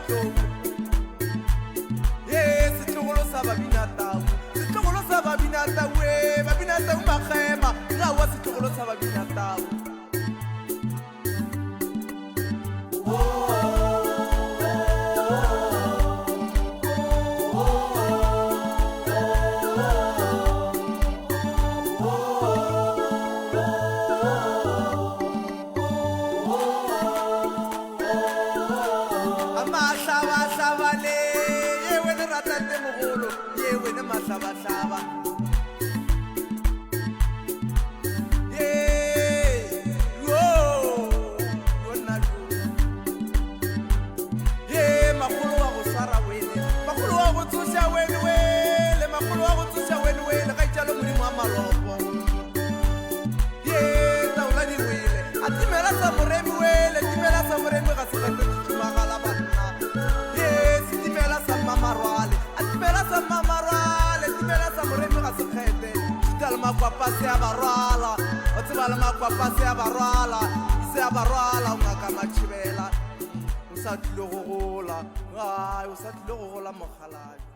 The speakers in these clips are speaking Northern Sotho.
Ditlou. Ye setlogolo sa Babinatau, setlogolo sa Babinatau, e Babinatau Makgema, rawa setlogolo sa Babinatau. Mahlabahlaba le ye wene ratate mogolo ye wene mahlabahlaba ye yo yo nna yo ye makgolo wa go swara wene makgolo wa go tsoša wene wele makgolo wa go tsoša wene wele ga itšalo modimo wa malopo Ye taola di wele a timela sa moremi wele timela sa moremi ga se kgetho tšhumagala banna ye setimela sa mmamarwale a timela sa mmamarwale timela sa moremi ga se kgethe thuta le makwapa se a ba rwala o tseba le makwapa se a ba rwala se a ba rwala o ngaka matšhibela o sa tlile go gola ai o sa tlile go gola mokgalabje.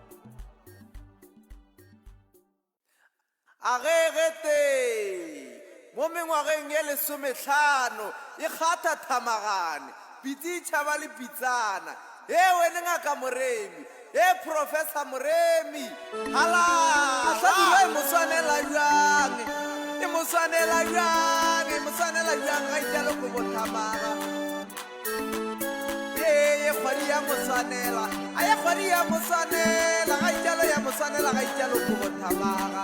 A ge getee mo mengwageng ye lesomehlano e kgatha thamagane, pitsi e tšhaba le pitsana. Hee wene Ngaka Moremi, hee Professor Moremi, halala! Hlabirwa e mo swanela bjang, e mo swanela bjang, e mo swanela bjang ga itšalo kobo thamaga. Ye ye kgwadi ya mo swanela, a ye kgwadi ya mo swanela, ga itšalo ya mo swanela ga itšalo kobo thamaga.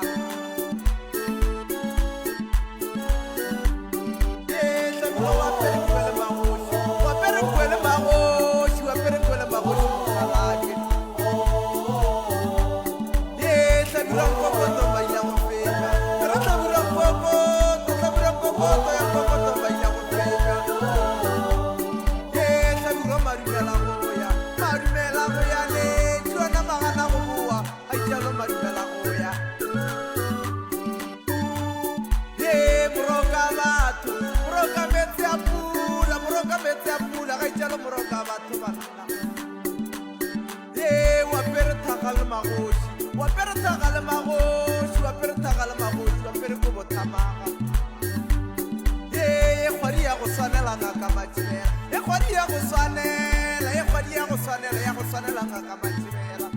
Ye hlabirwa wa pere kwele magoši, wa pere kwele magoši, wa pere kwele magoši mokgalabje. Ye hlabirwa nkokoto maila go feta, re hlabirwa nkokoto, hlabirwa nkokoto ya nkokoto maila go feta. Ye hlabirwa madumela go ya, madumela go ya le tšona magana go boa, a itšalo madumela go ya. Ye moroka batho, moroka meetse a pula, moroka meetse a pula, ga itšalo moroka batho banna. Ye wa pere thaga le magoši, wa pere thaga le magoši, wa pere thaga le magoši, wa pere kobo thamaga. Ye ye kgwadi ya go swanela ngaka Matšibela, ye kgwadi ya go swanela, ye kgwadi ya go swanela, ya go swanela ngaka Matšibela.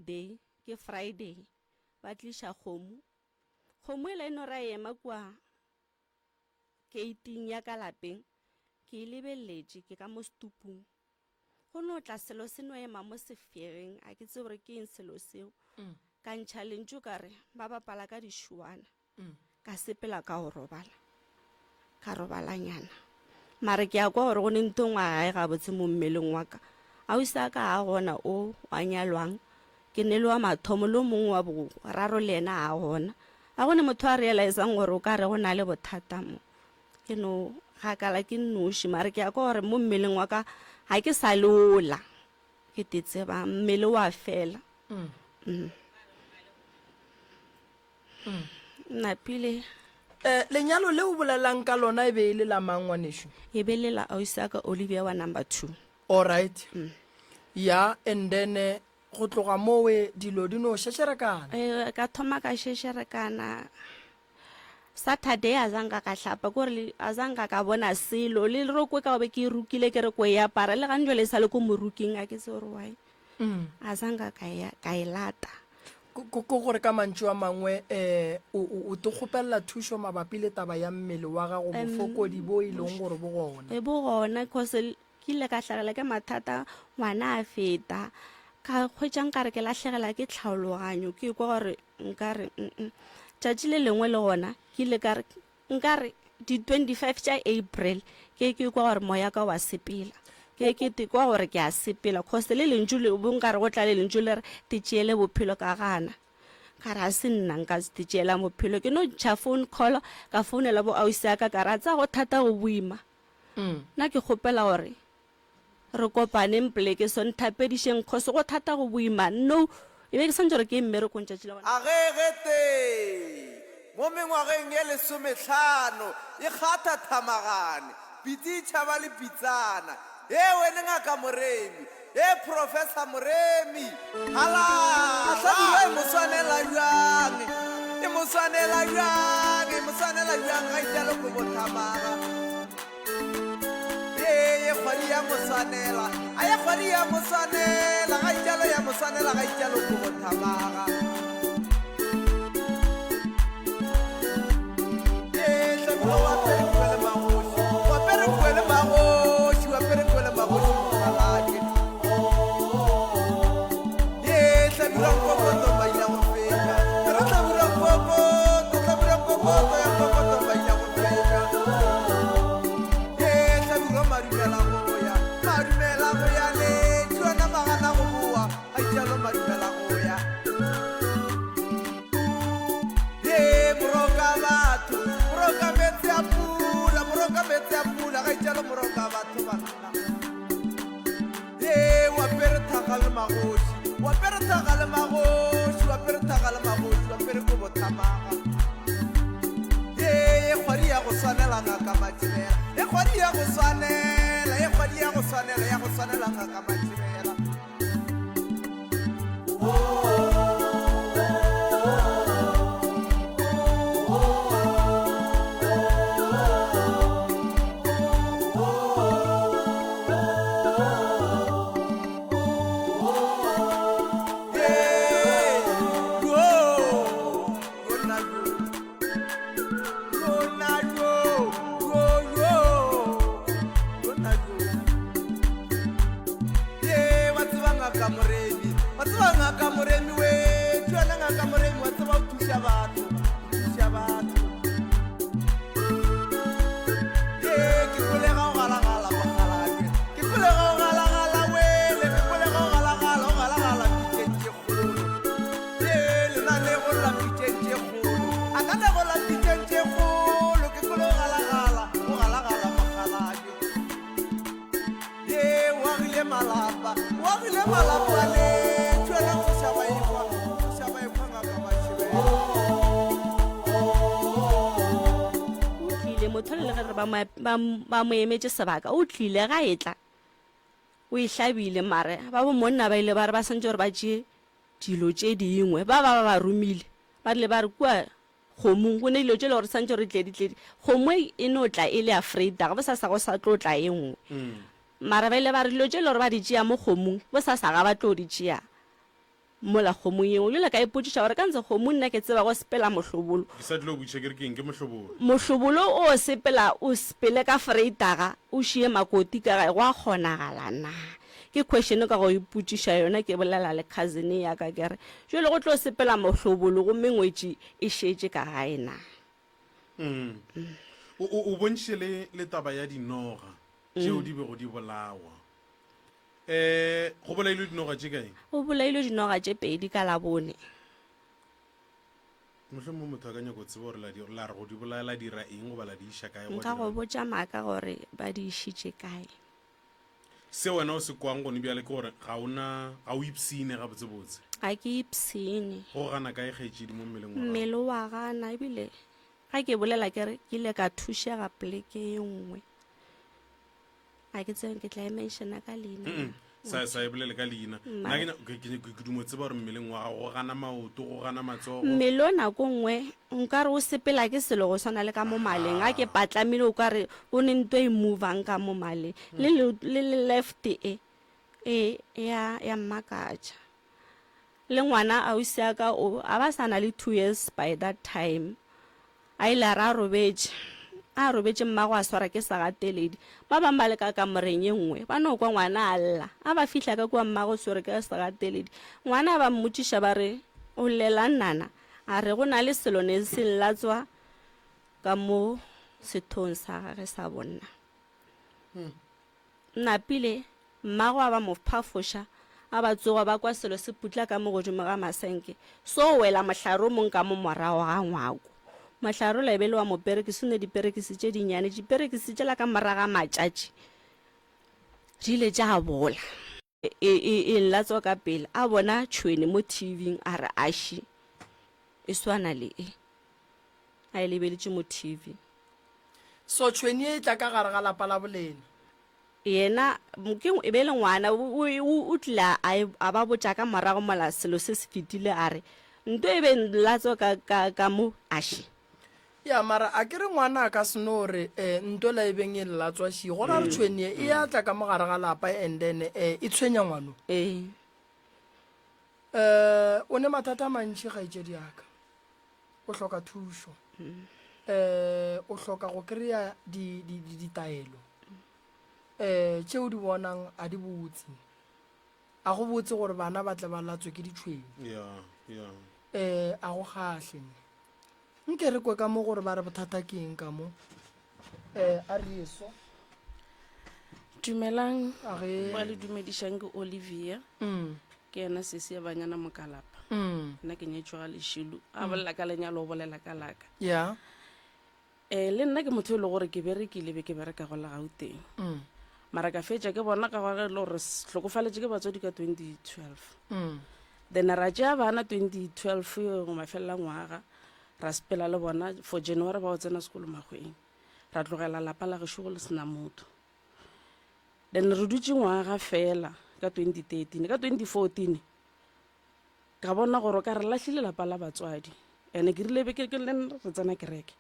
Day ke Friday ba tliša kgomo, kgomo ela e no ra ema kua keiting ya ka lapeng ke e lebeletše ke ka mo setupung go no tla selo se no ema mo sefegeng a ke tsebe gore ke eng selo seo mm. ka ntšha lentšu ka re ba bapala ka dišuana mm. ka sepela ka go robala ka robalanyana mare ke ya kwa gore go ne ntho ngwe ga e gabotse mo mmeleng wa ka ausi a ka ga gona o wa nyalwang ke ne le wa mathomo le o mongwe wa boraro le yena ga gona ga gone motho a realizang gore o ka re go na le bothata mo Ke no gakala ke nnoši, mare ke a kwa gore mo mmeleng wa ka ga ke sa leola. Ke te tseba mmele wa fela. Mm. Napile. Eh, lenyalo le o bolelang ka lona e be e le la mang ngwanešu? E be le la ausi ya ka Olivia wa number two. Alright. Ya, and then eh, go tloga mowe dilo di no šešerekana. Eh, ka thoma ka šešerekana. Saturday a zanka ka hlapa, ko re a zanka ka bona selo. Le rokwe ka be ke e rukile ke re ko e apara. Le gane jwale e sa le ko moruking a ke tsebe gore why. A zanka ka e, ka e lata. Ke gore ka mantšu a mangwe um o te kgopelela thušo mabapi le taba ya mmele wa gago, bofokodi bo e leng gore bo gona. E bo gona, cause ke ile ka hlagela ke mathata ngwana a feta, ka hwetša nkare ke lahlegela ke tlhaologanyo, ke kwa gore nkare mm tšatši le lengwe le gona ke ile ka re Nkare di 25 tša April ke ke kwa gore moya ka wa sepela. Ke ke te kwa gore ke a sepela cause le lentšu le bo nkare go tla le lentšu le re te tšeele bophelo ka gana. Ka re a se nna nka te tšeelang bophelo. Ke no ntšha phone call ka founela bo ausi ya ka ka re a tseba go thata go boima. Nna ke kgopela gore Re kopaneng poleke so nthapedišeng cos go thata go boima no e be ke swantše gore ke ye mmerekong tšatši la gona. A ge getee mo mengwageng ye lesomehlano e kgatha thamagane, pitsi e tšhaba le pitsana. Hee wene Ngaka Moremi, hee Professor Moremi, halala! Hlabirwa e mo swanela bjang, e mo swanela bjang, e mo swanela bjang ga itšalo kobo thamaga. Ye kgwadi ya mo swanela, a ye kgwadi ya mo swanela, ga itšalo ya mo swanela, ga itšalo kobo thamaga. Ye hlabirwa wa pere kwele magoši, wa pere kwele magoši, wa pere kwele magoši mokgalake. Ye hlabirwa nkokoto maina go feta, re hlabirwa nkokoto, hlabirwa nkokoto ya nkokoto maina go feta. Ye hlabirwa madumela go ya, madumela go ya le tšona magana go boa, a itšalo madumela go ya. Ye moroka batho, moroka meetse a pula, moroka meetse a pula, ga itšalo moroka batho banna. Ye wa pere thaga le magoši, wa pere thaga le magoši, wa pere thaga le magoši, wa pere kobo thamaga. Ye ye kgwadi ya go swanela ngaka Matšibela, ye kgwadi ya go swanela, ye kgwadi ya go swanela, ya go swanela ngaka Matšibela. Motho le ge re ba mo emetše sebaka o tlile ga etla o e hlabile mare ba bo monna ba ile ba re ba santse gore ba tšee dilo tše dingwe ba ba ba ba romile ba rile ba re kua kgomong go ne dilo tše le gore santse re tle di tle kgomo e no tla e le ya freita go sa sa go sa tlo tla e nngwe mara ba ile ba re dilo tše le gore ba di tšea mo kgomong bo sa sa ga ba tlo di tšea Mola kgomo yeo, bjale ka ipotšiša gore ka ntse kgomo nna ke tseba go sepela mohlobolo. Ke sa tlilo botšiša ke re ke eng ke mohlobolo. Mohlobolo o sepela o sepele ka freitaga o šie makoti ka gae go a kgonagala na? Ke question ka go ipotšiša yona ke bolela le cousin ya ka ke re jwale go tlo sepela mohlobolo gomme ngwetši e šetše ka gae na? O, o, o bontšhitše le, le taba ya dinoga tšeo di bego di bolawa. Um go bolailwe dinoga tše kae? Go bolailwe dinoga tše pedi ka Labone. Mohlomongwe motho a ka nyaka go tseba gore la di, la re go di bolaya la dira eng goba la di iša kae? Nka go botša maaka gore ba di išitše kae. Se wena o se kwang gone bjale ke gore ga o na, ga o ipshine gabotsebotse. Ga ke ipshine. Go gana kae kgaetšedi mo mmeleng wa gago? Mmele o a gana ebile. Ga ke bolela ke re ke ile ka thušega poleke ye nngwe. A ke tsebe ke tla e mentiona ka leina. Mm, sa sa e bolele ka leina. Nna ke ke ke ke dumo tseba gore mmeleng wa gago go gana maoto, go gana matsogo. Mmele o nako nngwe nkare o sepela ke selo go swana le ka mo maleng. Ga ke patlamile o kare go ne nto e movang ka mo maleng. Le le le left e e ya ya mmakatša. Le ngwana ausi ya ka o a ba sa na le 2 years by that time. A ile a re a robetše, a robetše mmagwe a swara ke segateledi. Ba bang ba le ka kamoreng ye nngwe ba no kwa ngwana a lla. A ba fihla ka kua mmagwe o swere ke segateledi. Ngwana ba mmotšiša ba re, O llelang nana? A re go na le selo ne se llatswa ka mo sethong sa gage sa bonna. Napile, mmagwe a ba mo phafoša, a ba tsoga ba kwa selo se putla ka mo godimo ga masenke, so wela mohlare o mong ka mo morago ga ngwako. Mohlare ola e be e le wa moperekisi, o ne diperekisi tše dinnyane, diperekisi tšela ka morago ga matšatši di ile tša bola. E, e, e nlatswa ka pele, a bona tšhwene mo TV-ing, a re, Aši, e swana le e. A e lebeletše mo TV. So tšhwene ye e tla ka gare ga lapa la bolena. Yena, ke, e be e le ngwana, o, o, o tlile a, a, a ba botša ka morago mola selo se se fetile, a re, Nto e be nlatswa ka, ka, ka mo, aši. Ya, mara a ke re ngwana a ka se no re, eh, nto la e beng e llatswa ši. Go ra re tšhwene ye e ya tla ka mo gare ga lapa and then, eh, e tshwenya ngwano. Ee. Eh, o ne mathata a mantši, kgaetšedi ya ka. O hloka thušo. Eh, o hloka go kry-a di, di, di, ditaelo. Eh, tše o di bonang a di botse. A go botse gore bana ba tle ba latswe ke ditšhwene. Ya, ya. Eh, a go kgahle. Nke re kwe ka mo gore ba re bothata ke eng ka mo. Eh, a re eso. Dumelang, A ge. wa le dumedišang ke Olivia. Mm. Ke yena sesi ya banyana mokalapa. Mm. Nna ke nyetšwe ga Lešilo. A bolela ka lenyalo o bolela ka laka. Yeah. Eh, le nna ke motho e le gore ke berekile be ke bereka go la Gauteng. Mm. Mara ka fetša ke bona ka gore e le gore s- hlokofaletše ke batswadi ka 2012. Mm. Then ra tšea bana 2012 go mafelela ngwaga ra sepela le bona for January ba o tsena sekolo Makgweng. Ra tlogela lapa la gešo go le sena motho. Then re dutše ngwaga fela ka 2013. Ka 2014 Ka bona gore o ka re lahlile lapa la batswadi. Ene ke rile be ke ke le nna re tsena kereke.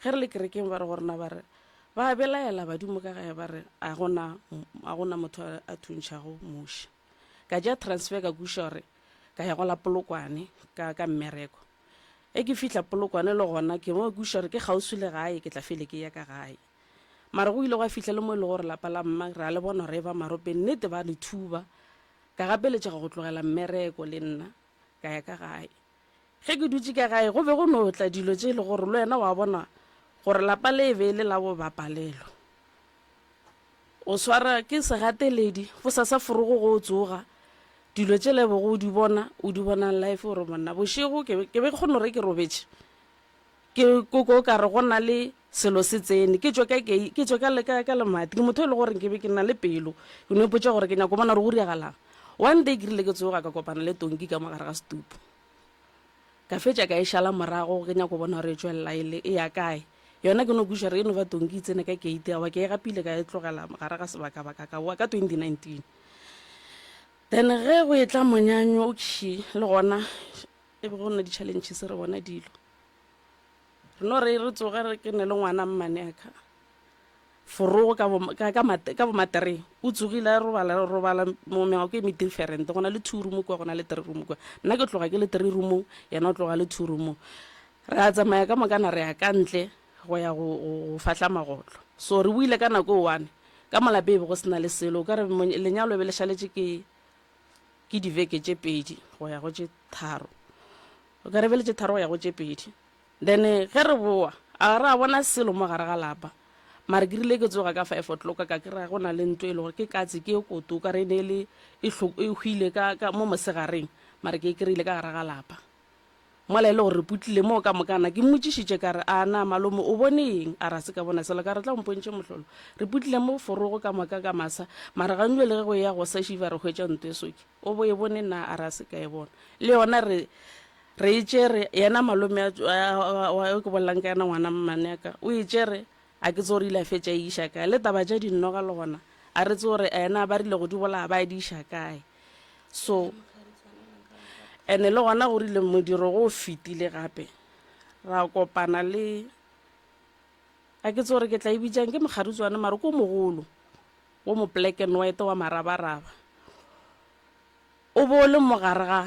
Ge re le kerekeng ba re go rena ba re ba belaela badimo ka gae ba re a gona a gona motho a thuntšhago muši. Ka tšea transfer ka kwešiša gore ka ya go la Polokwane ka ka mmereko. Ge ke fihla Polokwane le gona ke mo kwešiša gore ke kgauswi le gae ke tla fele ke ya ka gae. Mara go ile gwa fihla le mo e le gore lapa la mma re a le bona gore e ba maropeng nnete ba le thuba. Ka gapeletšega go tlogela mmereko le nna, ka ya ka gae. Ge ke dutše ka gae, go be go no tla dilo tše e lego gore le wena wa bona gore lapa le e be e le la bobapalelo. O swara ke segateledi, bosasa forogo ge o tsoga, dilo tšela e bego o di bona, o di bona life gore monna bošego ke be ke be ke kgona gore ke robetše. Ke koko o ka re go na le selo se tsene. Ke tšwe ka ke, ke tšwe ka, ka, ka lemati. Ke motho e le gore ke be ke na le pelo. Ke no ipotša gore ke nyako bona gore go diragalang. One day ke rile ke tsoga ka kopana le tonki ka mo gare ga setupu. Ka fetša ka e šala morago ke nyako bona gore e tšwelela e le, e ya kae. Yona ke no kwešiša gore e no ba tonki e tsene ka keite. Aowa ke e gapile ka e tlogela gare ga sebakabaka ka boa ka 2019. Then ge go etla monyanyo, okay, le gona E be go na di-challenges re bona dilo. Re no re re tsoge re ke ne le ngwana mmane a ka forogo ka bo ka ka mate ka bo matereng o tsogile a robala robala mo mengwako e me different go na le two room kwa go na le three room kwa nna ke tloga ke le three room yena o tloga le two room re a tsamaya ka mokana re ya ka ntle go ya go go fahla magotlo so re buile ka nako e one ka molape e be go sena le selo o ka re lenyalo e be le šaletše ke ke diveke tše pedi go ya go tše tharo o ka re bele tše tharo go ya go tše pedi then ge re boa a re a bona selo mo gare ga lapa mare ke rile ke tsoga ka five o'clock ka kry-a go na le ntlo e le gore ke katse ke e koto o ka re e ne e le e e hwile ka, ka mo mosegareng mare ke e kry-ile ka gare ga lapa Mola e le gore re putlile moo ka mokana, ke mmotšišitše ka re, A na malome o bone eng? A re, A se ka bona selo. Ka re, Tla o mpontšhe mohlolo. Re putlile mo forogo ka moka ka masa, mara gantšo le ge go eya go sa šiva re hwetša nto e soke. O bo e bone na? A re, A se ka e bona. Le yona re, Re e tšere, yena malome a, wa yo ke bolelang ka yena ngwana mmane ya ka, o e tšere, a ke tsebe gore ile a fetša e iša kae. Le taba tša dinoga le gona, a re tsebe gore yena ba rile go di bolaya ba di iša kae. So, ene le gona go rile modiro go o fetile gape, ra kopana le, a ke tsebe gore ke tla e bitšang, ke mokgarutswane mara ke o mogolo, wo mo black and white wa marabaraba. O bo o le mo gare ga,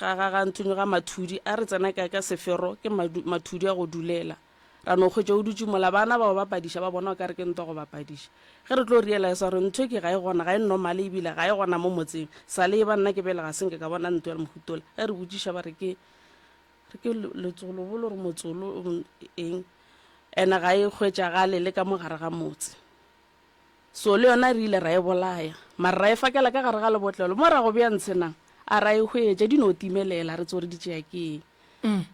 ga, ga, ga nthong, ga mathudi, a re tsena ka, ka sefero, ke madu, mathudi a go dulela. Ra no hwetša o dutše mola, bana ba o bapadiša, ba bona o ka re ke ntwa go bapadiša. Ge re tlo realize gore ntho ke ga e gona, ga e normale ebile ga e gona mo motseng. Sa le e ba nna ke bjale ga se nke ka bona ntwa ya mohuta ola. Ge re botšiša ba re ke, re ke letsolobolo gore motsolo eng, ene ga e hwetšagale le ka mo gare ga motse. So le yona re ile ra e bolaya, mara ra e fakela ka gare ga lebotlelo. Mo ra go bea ntshe na, a ra e hwetša, di no timelela, re tsebe gore di tšea ke eng.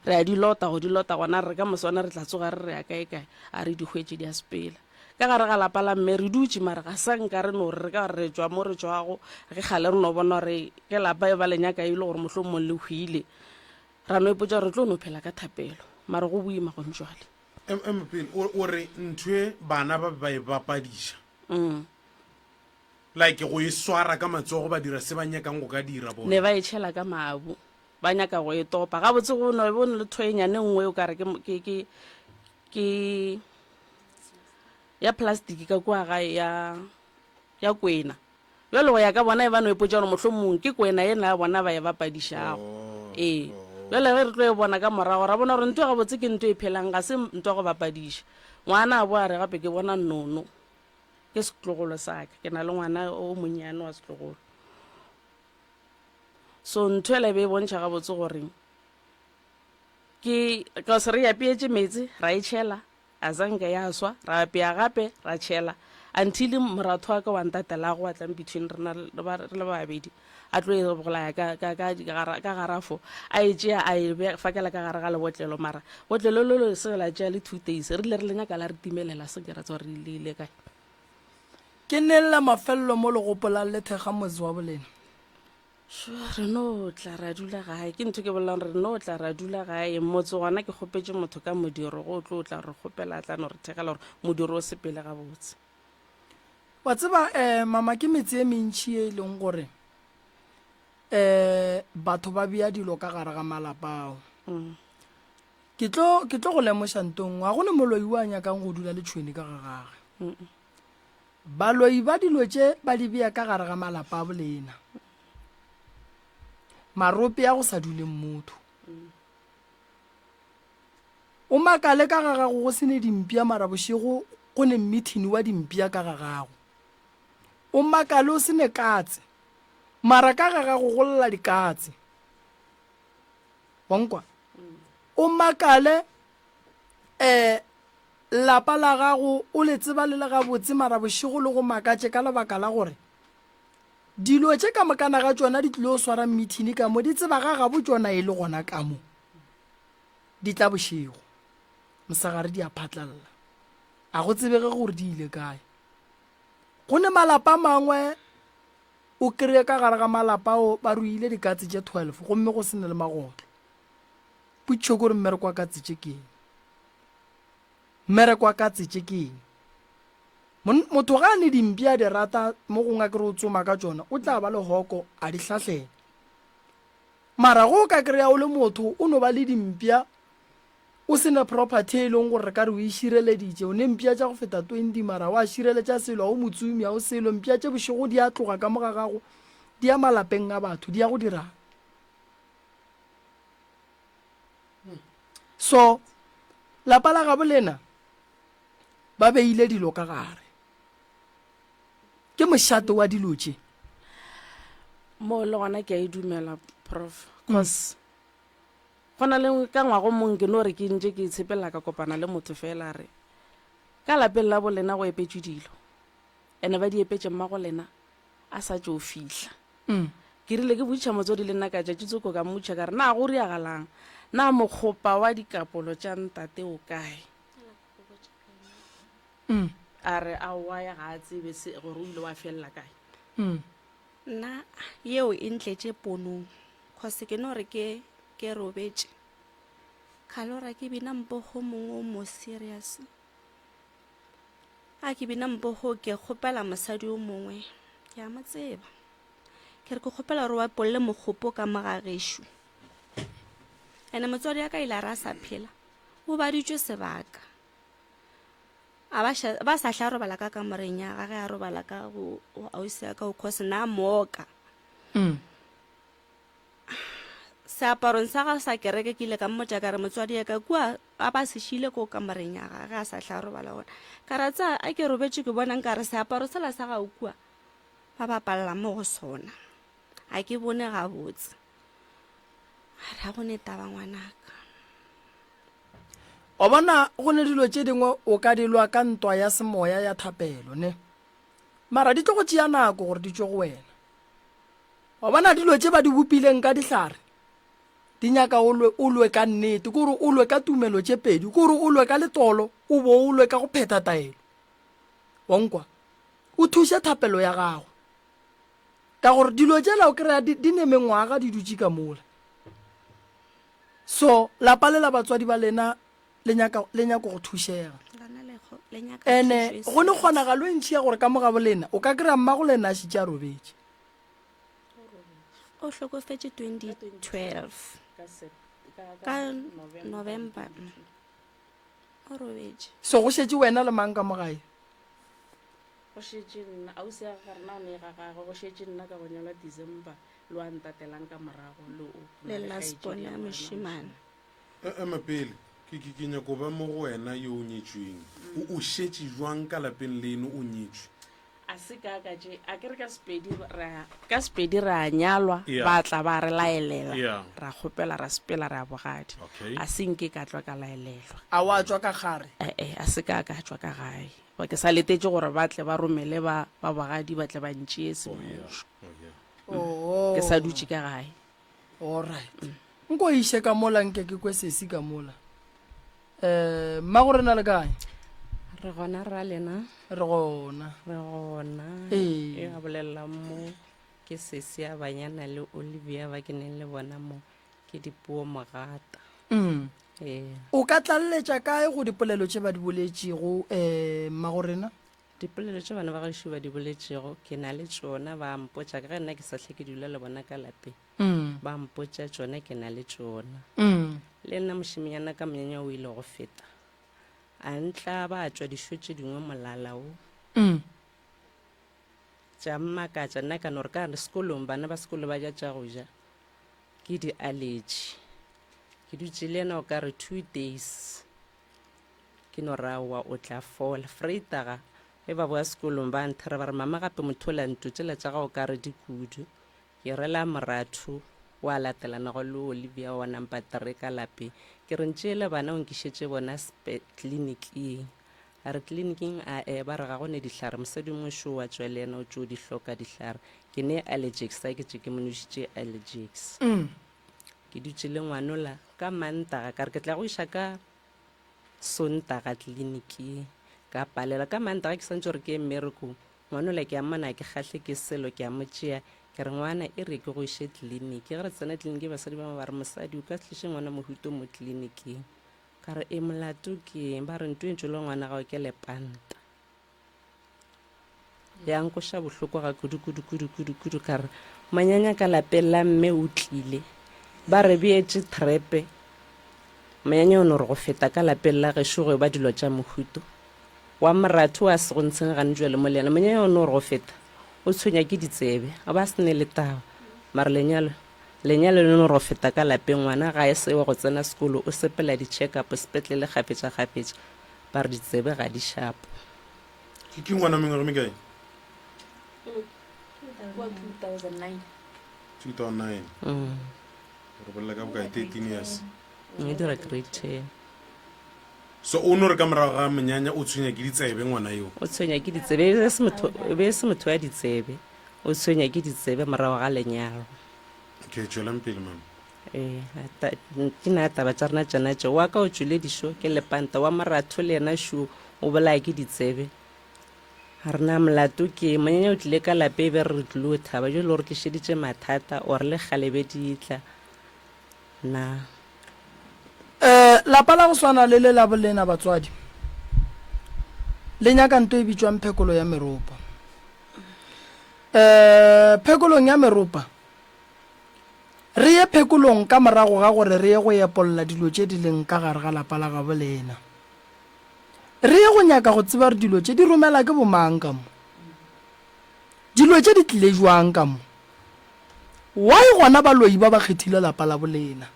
Re a di lota, go di lota gona re re ka moswana re tla tsoga re re ya kae kae, a re di hwetše di a sepela. Ka gare ga lapa la mme re dutše mara ga sa nka re no re re ka re tšwa mo re tšwago, ge kgale re no bona gore ge lapa e ba le nyaka e le gore mohlomong le hwile, ra no ipotša gore re tlo no phela ka thapelo, mara go boima gone jwale. Ema pele, o, o re ntho e bana ba be ba e bapadiša. Mm. Like go e swara ka matsogo ba dira se ba nyakang go ka dira bona. Ne ba e tšhela ka mabu, ba nyaka go e topa. Gabotse go no be le thoe nyane nngwe o kare ke, ke, ke, ke ya plastic ka kua gae ya, ya kwena. Bjale go ya ka bona e ba no ipotša gore mohlomong ke kwena yena ya bona ba e bapadišago. Ee. Bjale ge re tlo e bona ka morago ra bona gore ntho gabotse ke ntho e phelang ga se ntho ya go bapadiša. Ngwana a bo a re gape ke bona Nnono. Ke setlogolo sa ka. Ke na le ngwana o monnyane wa setlogolo. So ntho ela e be e bontšha gabotse gore ke cause re apeetše meetse ra e tšhela A zanka ya swa, ra apea gape, ra tšhela, until moratho wa ka wa ntatelago wa tlang between rena re ba re le babedi, a tlo e bolaya ka, ka, ka, ka, ka garafo, a e tšea a e bea fakela ka gare ga lebotlelo, mara botlelo lo le se la tšea le two days, re ile re le nyaka la re timelela, se ke ra tseba gore le ile kae. Ke neng la mafelelo mo le gopolang le thekga motse wa bolena? Sure, re no tla ra dula gae. Ke ntho ke bolelang re no tla ra dula gae. Motse gona ke kgopetše motho ka modiro go tlo tla re kgopela a tla no re thekgela gore modiro o sepele gabotse. Wa tseba um mama ke metse e mentši e e leng gore um batho ba bea dilo ka gare ga malapa ao. Mm. Ke tlo ke tlo go lemoša nto nngwe, ga go ne moloi o a nyakang go dula le tšhwene ka ga gage. Mm. Baloi ba dilo tše ba di bea ka gare ga malapa a bolena. Marope a go sa duleng motho. O makale ka ga gago go se ne dimpša mara bošego go ne mmithini wa dimpša ka ga gago. O makale o se ne katse mara ka ga gago go lla dikatse. Wa nkwa? O makale um Lapa la gago o le tseba le le gabotse mara bošego le go makatše ka lebaka la gore dilo tše ka mokana ga tšona di tlilo swara mmithini ka mo di tseba ga gabo tšona e le gona ka mo di tla bošego mosegare di a phatlalla a go tsebege gore di ile kae go ne malapa mangwe o kry-e ka gare ga malapa ao ba ruile dikatse tše 12 gomme go se ne le magotlo potšišo ke gore mmereko wa katse tše ke eng Mmereko wa katse tše ke eng? Motho ga a ne dimpša a di rata mo gongwe a kere o tsoma ka tšona, o tla ba le hoko a di hlahlela. Mara ge o ka kry-a o le motho o no ba le dimpša o se na property e leng gore re ka re o e šireleditše, o ne mpša tša go feta 20 mara wa šireletša selo, ga o motsomi, ga o selo, mpša tše bošego di a tloga ka mo ga gago di ya malapeng a batho di ya go dirang? So, lapa la gabo lena ba beile dilo ka gare. Ke mošate wa dilo tše. Mo le gona ke a e dumela prof cause go na le ka ngwago mong ke no re ke ntše ke itshepela ka kopana le motho fela a re ka lapeng la bo lena go epetšwe dilo ene ba di epetše mmago lena a sa tšo fihla. Ke rile ke botšiša motswadi le nna ka tšatši tsoko ka mmotšiša ka re, Na go riagalang? Na mokgopa wa dikapolo tša ntate o kae? A re, Aowa, ya ga a tsebe se, gore o ile wa felela kae. Nna yeo e ntletše ponong cause ke no re ke. ke robetše, ka lora ke bina mpogo mongwe o mo serious. A ke bina mpogo ke kgopela mosadi o mongwe, ke a mo tseba. Ke re ke kgopela gore o apolle mogopo ka mo ga gešo. Ene motswadi ya ka ile a re a sa phela, o baditšwe sebaka. A ba ša, ba sa hla robala ka kamoreng ya gage, a robala ka go go ausi ya ka o cause na mooka. Mm. Seaparong sa gagwe sa kereke ke ile ka mmotša ka re motswadi ya ka kua a ba se šile ko kamoreng ya gage a sa hla robala gona. Ka ra tsa a ke robetše ke bona nkare seaparo sela sa gago kua ba bapalla mo go sona. A ke bone gabotse. A re ga go ne taba ngwanaka. Wa bona, go ne dilo tše dingwe o ka di lwa ka ntwa ya semoya ya thapelo, ne? Mara di tlo go tšea nako gore di tšwe go wena. Wa bona, dilo tše ba di bopileng ka dihlare, di nyaka o lwe, o lwe ka nnete, ke gore o lwe ka tumelo tše pedi, ke gore o lwe ka letolo, o bo o lwe ka go phetha taelo. Wa nkwa? O thuše thapelo ya gago. Ka gore dilo tšela o kry-a di, di ne mengwaga di dutše ka mola. So lapa le la batswadi ba lena le nyaka le nyako go thušega. Lona le kgo- le nyaka Ene thušo e go ne serious. kgonagalo e ntši ya gore ka mo gabo lena o ka kry-a mmago lena a šitše a robetše. O hlokofetše 2012 Ka Sep- ka- ka ka November November. O robetše. So go šetše wena le mang ka mo gae? Go šetše nna, ausi ya ga rena o ne ga gagwe, go šetše nna ka go nyalwa December, le wa ntatelang ka morago, le o, go Le na le last kgaetšedi born ya ya morena mošemane. mošemane. E, ema pele, ke, ke, ke nyako ba mo go wena yo o nyetšweng. O, o šetše jwang ka lapeng leno o nyetšwe? A se ka ka tše, a ke re ka Sepedi ra, ka Sepedi ra nyalwa, Yeah. ba tla ba re laelela, Yeah. ra kgopela ra sepela ra ya bogadi. Okay. A se nke ka tlwa ka laelelwa. A wa tšwa ka gare? E-e, a se ka ka tšwa ka gae. Ba ke sa letetše gore ba tle ba romele ba, ba bogadi ba tle ba ntšee Oh, yeah. semmušo. Oh, yeah. Oh. Ke sa dutše ka gae. All right. Nko iše ka mola nke ke kwe sesi ka mola. Eh, mmago rena le kae? Re gona rra lena. Re gona. Re gona. Ee. E a bolelang mo ke sesi ya banyana le Olivia ba ke neng le bona mo ke dipuo mogata. Mm. Ee. O ka tlaleletša kae go dipolelo tše ba di boletšego eh mmago rena? Dipolelo tše bana ba gešo ba di boletšego ke na le tšona ba mpotša ka ge nna ke sa hle ke dula le bona ka lapeng. Mm. Ba mpotša tšona ke na le tšona. Mm. Le nna mošemenyana ka monyanya o ile go feta. A ntla ba tšwa dišo tše dingwe molala wo. Mm. Tša mmakatša nna ka no re ka re sekolong bana ba sekolo ba ja tša go ja. Ke di allergy. Ke dutše le yena o ka re 2 days. Ke no re aowa o tla fola. Freitaga ge ba boa sekolong ba nthera ba re mama gape motho ola nto tšela tša gago ka re di kudu. Ke rela moratho wa latelanago le Olivia wa number three ka lapeng. Ke re ntšeele bana o nkišetše bona spe tleliniking. A re tleliniking a-e ba re ga go ne dihlare mosadi mongwe šo wa tšwa le yena o tšo di hloka dihlare. Ke ne Allergex a ke tše ke mo nošitše Allergex. Ke dutše le ngwanola ka Mantaga ka re ke tla go iša ka Sontaga tleliniking. Ka palelwa ka Mantaga ke santše gore ke ye mmerekong Ngwanola ke a mmona a ke kgahle ke selo, ke a mo tšea, ke re, Ngwana, e re ke go iše tliliniki. Ge re tsena tliliniki basadi ba bangwe ba re, Mosadi, o ka se tliše ngwana mohuto mo tliliniking. Ka re, E, molato ke eng? Ba re, Nto e ntšwele ngwana gago ke lepanta. Ya nkoša bohloko ga kudu, kudu, kudu, kudu, kudu. Ka re, Monyanya ka lapeng la mme o tlile. Ba re beetše trepe. Monyanya o no re go feta ka lapeng la gešo go eba dilo tša mohuto. Wa moratho wa sego ntsheng gane jwale mo le yena monyanya o no re go feta o tshwenya ke ditsebe a ba se ne le taba mara lenyalo lenyalo le no re go feta ka lapeng ngwana ga e se wa go tsena sekolo o sepela di check up sepetlele kgafetša kgafetša ba re ditsebe ga di shapo. Ke ke ngwana mengwaga mekae? Kua 2009. 2009. Re bolela ka bokae 13 years. E dira grade 10. So o no re ka morago ga monyanya o tshwenya ke ditsebe ngwana yo? O tshwenya ke ditsebe, e be se motho, e be se motho wa ditsebe. O tshwenya ke ditsebe morago ga lenyalo. Okay, tšwelang pele mama. Ee, ta, ke na taba tša rena tšona tšeo. Wa ka o tšwile dišo ke lepanta, wa moratho le yena šo o bolaya ke ditsebe. Ga re na molato ke monyanya o tlile ka lape e be re re tlilo thaba, jwale o re tlišeditše mathata, or le kgale be di tla. Na. Eh, lapa la go swana le le la bolena batswadi le nyaka nto e bitšwang phekolo ya meropa. Eh, phekolong ya meropa re ye phekolong ka morago ga gore re ye go epolla dilo tše di leng ka gare ga lapa la gabo lena. Re ye go nyaka go tseba gore dilo tše di romela ke bomang ka mo. Dilo tše di tlile jwang ka mo. Why gona baloi ba ba kgethile lapa la bolena?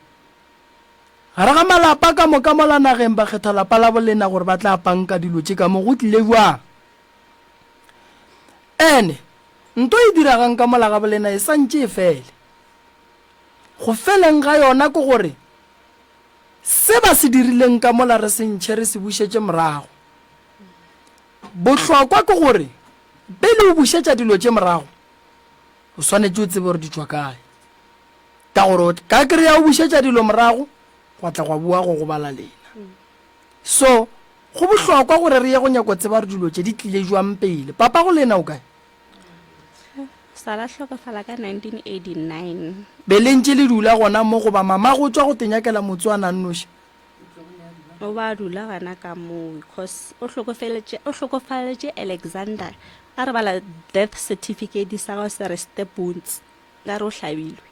Gare ga malapa ka moka mola nageng ba kgetha lapa la bolena gore ba tla panka dilo tše ka mo, go tlile bjang? Ene nto e diragang ka mola ga bolena e sa ntše e fele. Go feleng ga yona ke gore se ba se dirileng ka mola re se ntšhe re se bušetše morago. Bohlokwa ke gore pele o bušetša dilo tše morago, O swanetše o tsebe gore di tšwa kae. Ka gore o ka kry-a o bušetša dilo morago, gwa tla gwa boa go gobala lena. So, go bohlokwa gore re ye go nyako tseba gore dilo tše di tlile jwang pele. Papa go lena o kae? Sa la hlokofala ka 1989. Be le ntše le dula gona mo goba mama go tšwa go te nyakela motse wa na nnoši? O ba dula gana ka moo cause o hlokofeletše o hlokofaletše Alexander a re bala death certificate sa gagwe se re step wounds nka re o hlabilwe.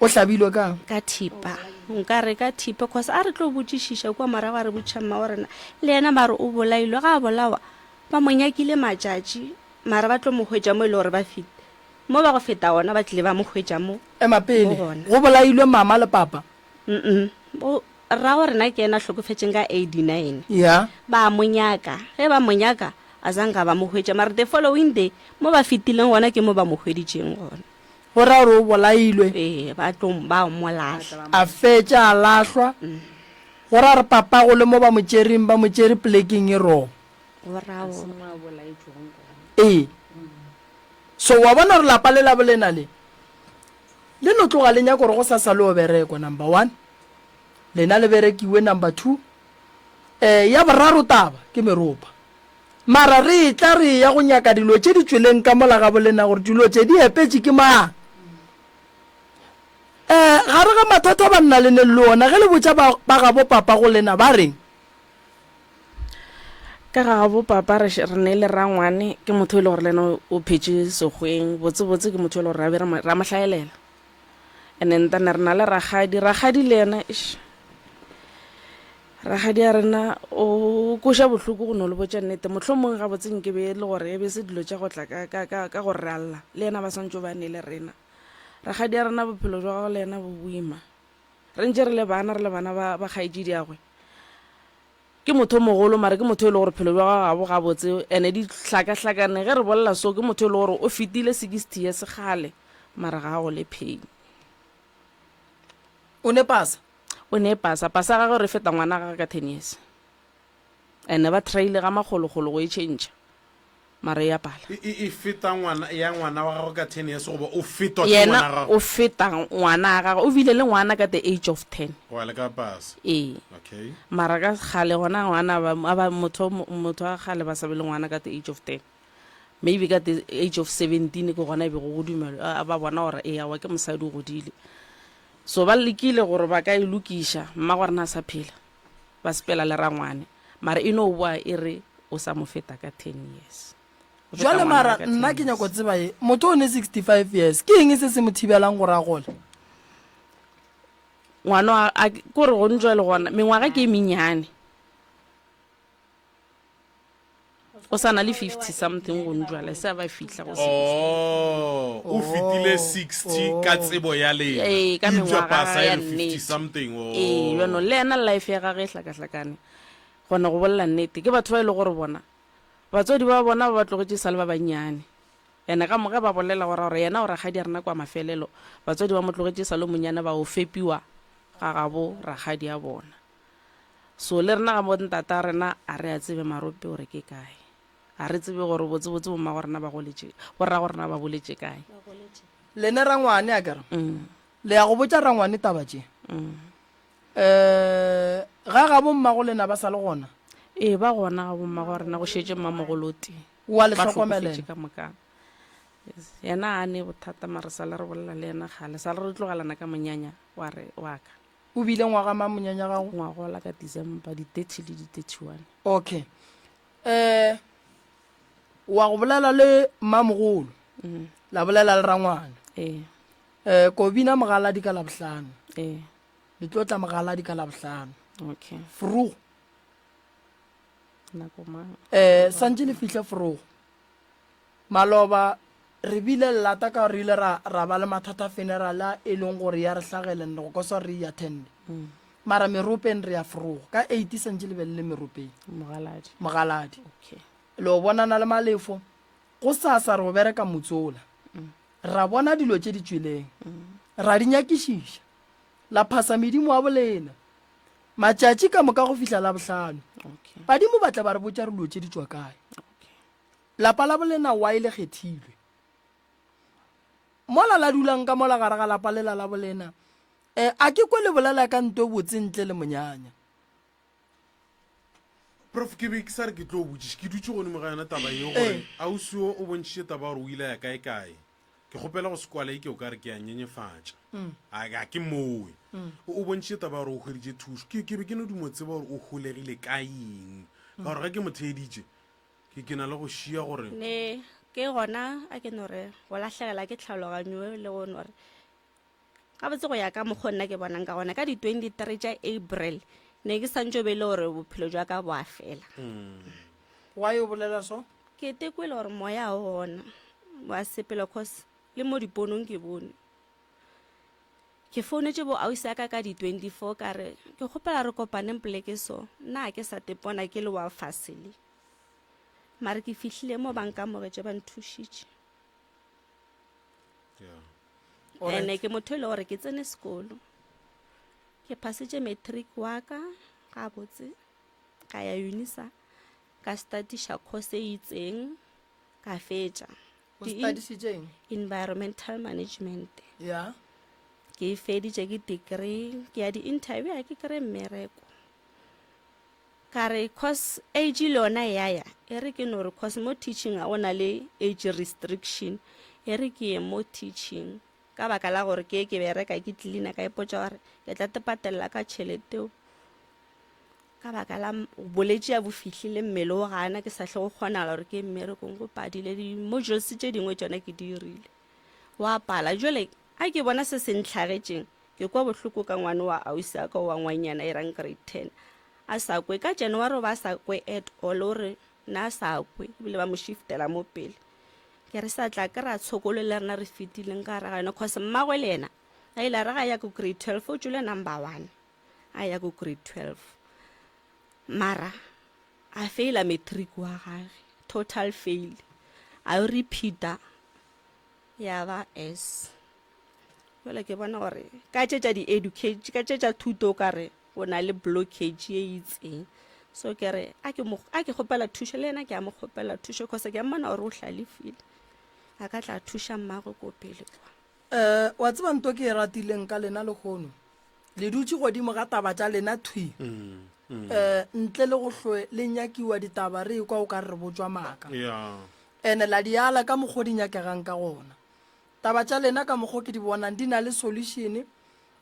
O hlabilwe ka? Ka thipa nka re ka thipa cause a re tlo botšišiša kua morago a re botšiša mma wa rena le yena ba re o bolailwe ga a bolawa ba mo nyakile matšatši mara ba tlo mo hwetša mo e le gore ba fit mo ba go feta gona ba tlile ba mo hwetša mo Ema pele go bolailwe mama le papa. Mm-mm. Bo, rrago rena ke yena a hlokofetšeng ka 89. Yeah. Ba mo nyaka. Ge ba mo nyaka, a zanka ba mo hwetša. Mara the following day, mo ba fetileng gona ke mo ba mo hweditšeng gona. Go ra gore o bolailwe. Ee, ba tlo, ba mo lahla. A fetša a lahlwa. Go ra gore papago le mo ba mo tšereng, ba mo tšere polekeng e wrong. Go ra A se gore. mo a bolaetšwego gona. Ee. So wa bona gore lapa le la bolena le, Le no tloga le nyaka gore go sasa le yo berekwa, number one. Lena le berekiwe, number two. Eh, ya boraro taba, ke meropa. Mara re etla re eya go nyaka dilo tše di tšweleng ka mola ga bolena gore dilo tše di epetše ke mang. Eh, gare ga mathata ba nna le neng le ona, ge le botša ba, ba gabo papa go lena ba reng? Ka ga gabo papa re, re ne le rangwane, ke motho e le gore le ena o phetše sekgweng, botsebotse ke motho e le gore ra be ra mo hlaelela. And then tane re na le rakgadi, rakgadi le yena eish, rakgadi ya rena o kweša bohloko go no le botša nnete. Mohlomong gabotse nke be e le gore e be se dilo tša go tla ka, ka, ka, ka gore re a lla, le yena ba swantše ba ne le rena. Rakgadi ya rena bophelo jwa gagwe le yena bo boima. Re ntše re le bana, re le bana ba, ba kgaetšediagwe. Ke motho o mogolo, mara ke motho e le gore phelo bja gagwe ga bo gabotse, ene di hlakahlakane. Ge re bolela so, ke motho e le gore o fetile 60 years kgale, mara ga a gole pain. O ne pasa? O ne pasa. Pasa ya gagwe re feta ngwana gagwe ka ten years. Ene ba try-ile ga makgolokgolo go e tšhentšha. Mara e a pala. E, e, e feta ngwana, ya ngwana wa gagwe ka ten years goba o fetwa ke ngwana Yena gagwe? o feta ngwana wa gagwe, o bile le ngwana ka the age of ten. Go ya le ka pasa. Ee. Okay. Mara ka kgale gona ngwana ba, a ba, motho, motho wa kgale ba sa be le ngwana ka the age of ten. Maybe ka the age of 17 ke gona e bego go dumelwa, a, ba bona gore ee aowa ke mosadi o godile. So ba lekile gore ba ka e lokiša, mmagwe rena a sa phela. Ba sepela le rangwane mara e no boa e re o sa mo feta ka 10 years. O feta Jwale ngwana mara ka nna 10 ke nyako years. tseba ye, motho o ne 65 years, ke eng se se mo thibelang gore a gole? Ngwana wa, a, kore go ntšwa le gona mengwaga ke e mennyane. O sa na le 50 something go ntšwa le se a ba fihla go 60. Oh, o fetile 60 ka tsebo ya lena. Ee, ka Eupša mengwaga pasa e ya re 50 nnete. something. Oh. Ee, bjano le yena life ya gagwe e hlakahlakane. Gona go bolela nnete, ke batho ba e le gore bona batswadi ba bona ba ba tlogetše e sa le ba bannyane. Ene ka moka ba bolela go ra gore yena o rakgadi a rena kwa mafelelo, batswadi ba mo tlogetše e sa le monyane ba o fepiwa ga gabo rakgadi a bona. So le rena ga bo ntata rena a re a tsebe marope gore ke kae. A re tsebe gore botse botse bo mmago rena ba goletše, bo rrago rena ba boletše kae. Le ne rangwane a kere? Le ya go botša rangwane taba tše? Eh, ga ga bo mmago lena ba sa le gona? Ee, ba gona ga bo mmago rena, go šetše mmamogolo o tee. O a le Ba hlokomela hlokofetše ena? ka moka. Yes. Yena a ne bothata mara sa le re bolela le yena kgale sa le re tlogelana ka monyanya wa re wa ka. O bile ngwaga mang monyanya gago? Ngwagola ka December di 30 le di 31. Okay. Eh wa go bolela le mmamogolo. Mm. La bolela le rangwana. Eh. Eh Kobina mogaladi ka labohlano. Eh. Le tlo tla mogaladi ka labohlano. Okay. Vroeg. Nako mang? Eh santše le fihle vroeg. Maloba re bile lata ka gore re ile ra, ra ba le mathata funeral a e leng gore ya re hlagela and go kosa gore re e attende. Mara meropeng re ya forogo. Ka eight santše le be le le meropeng. Mogaladi. Mogaladi. Okay. Le o bonana le Malefo. Gosasa re o bereka motsola. Ra bona dilo tše di tšweleng. Ra di nyakišiša. La phasa medimo wa bolena. Matšatši ka moka go fihla Labohlano. Okay. Badimo ba tla ba re botša re dilo tše di tšwa kae. Okay. Lapa la bolena Y le kgethilwe. Mola la dulang ka mola gare ga lapa lela la bolena, eh, a ke kwe le bolela ka nto botse ntle le monyanya. Prof, ke be ke sa re ke tlo botšiša, ke dutše godimo ga yona taba ye gore ausi wo o bontšhitše taba gore o ile a ya kae kae. Ke kgopela go se kwale eke o ka re ke a nyenyefatša. A ga ke mowe. O o bontšhitše taba gore o hweditše thušo. Ke ke be ke no dumo tseba gore o holegile ka eng. Ka gore ge ke mo theeditše, Ke, ke na le go šia gore. Ne, ke gona a ke no re go lahlegela ke tlhaologanyo le go no re gabotse go ya ka mokgwa nna ke bonang ka gona ka di-23 tša April ne ke santše be e le gore bophelo jwa ka bo a fela. Why o bolela so? Ke tekwele gore moya o gona wa sepela cause le mo diponong ke bone. Ke founetše bo ausi ya ka ka di 24 ka re ke kgopela re kopaneng poleke so nna ga ke sa tepona ke le wa fase le. Mare ke fihlile mo ba nkamogetše ba nthušitše. Ene ke motho e le gore ke tsene sekolo. Ke phasitše matric wa ka gabotse ka ya Unisa ka statiša course e itseng ka fetša. O stadišitše eng? Environmental management. Yeah. Ke e feditše ke degree ke ya di-interview ga ke kry mmereko. Ka re cause age le yona e a ya, e re ke no re cause mo teaching ga go na le age restriction, e re ke ye mo teaching ka baka la gore ke ye ke bereka ke cleaner ka ipotša gore ke tla te patelela ka tšhelete ka baka la boletši ya bo fihlile mmele o gana ke sa hle go kgonagala gore ke ye mmerekong go padile di-modules tše dingwe tšona ke di dirile wa pala jale a ke bona se se ntlhagetšeng Ke kwa bohloko ka ngwana wa ausi a ka wa ngwanyana e rang grade 10 a sa kwe ka January o ba sa kwe at all o re na sa kwe ebile ba mo shiftela mo pele ke re sa tla ke ra tshokolo le rena re fetileng ka gare ga yona cause mmagwe le yena a ile a re ga ya ko grade 12 o tšwele number one a ya ko grade 12 mara a faila matric wa gage total fail a yo repeater ya ba S Jwale ke bona gore ka tše tša di-educate ka tše tša thuto o ka re o na le blockage ye itseng so ke re a ke mo a ke kgopela thušo le yena ke a mo kgopela thušo cause ke a mmona gore o hlalefile a ka tla thuša mmagwe ko pele kwa. Um wa tseba nto ke e ratileng ka lena lehono le dutše godimo ga taba tša lena thwi um ntle le go hloe le nyakiwa ditaba re ekwa o ka re re botšwa maaka ene la di ala ka mokgo di nyakegang ka gona Taba tša lena ka mokgo ke di bonang di na le solution.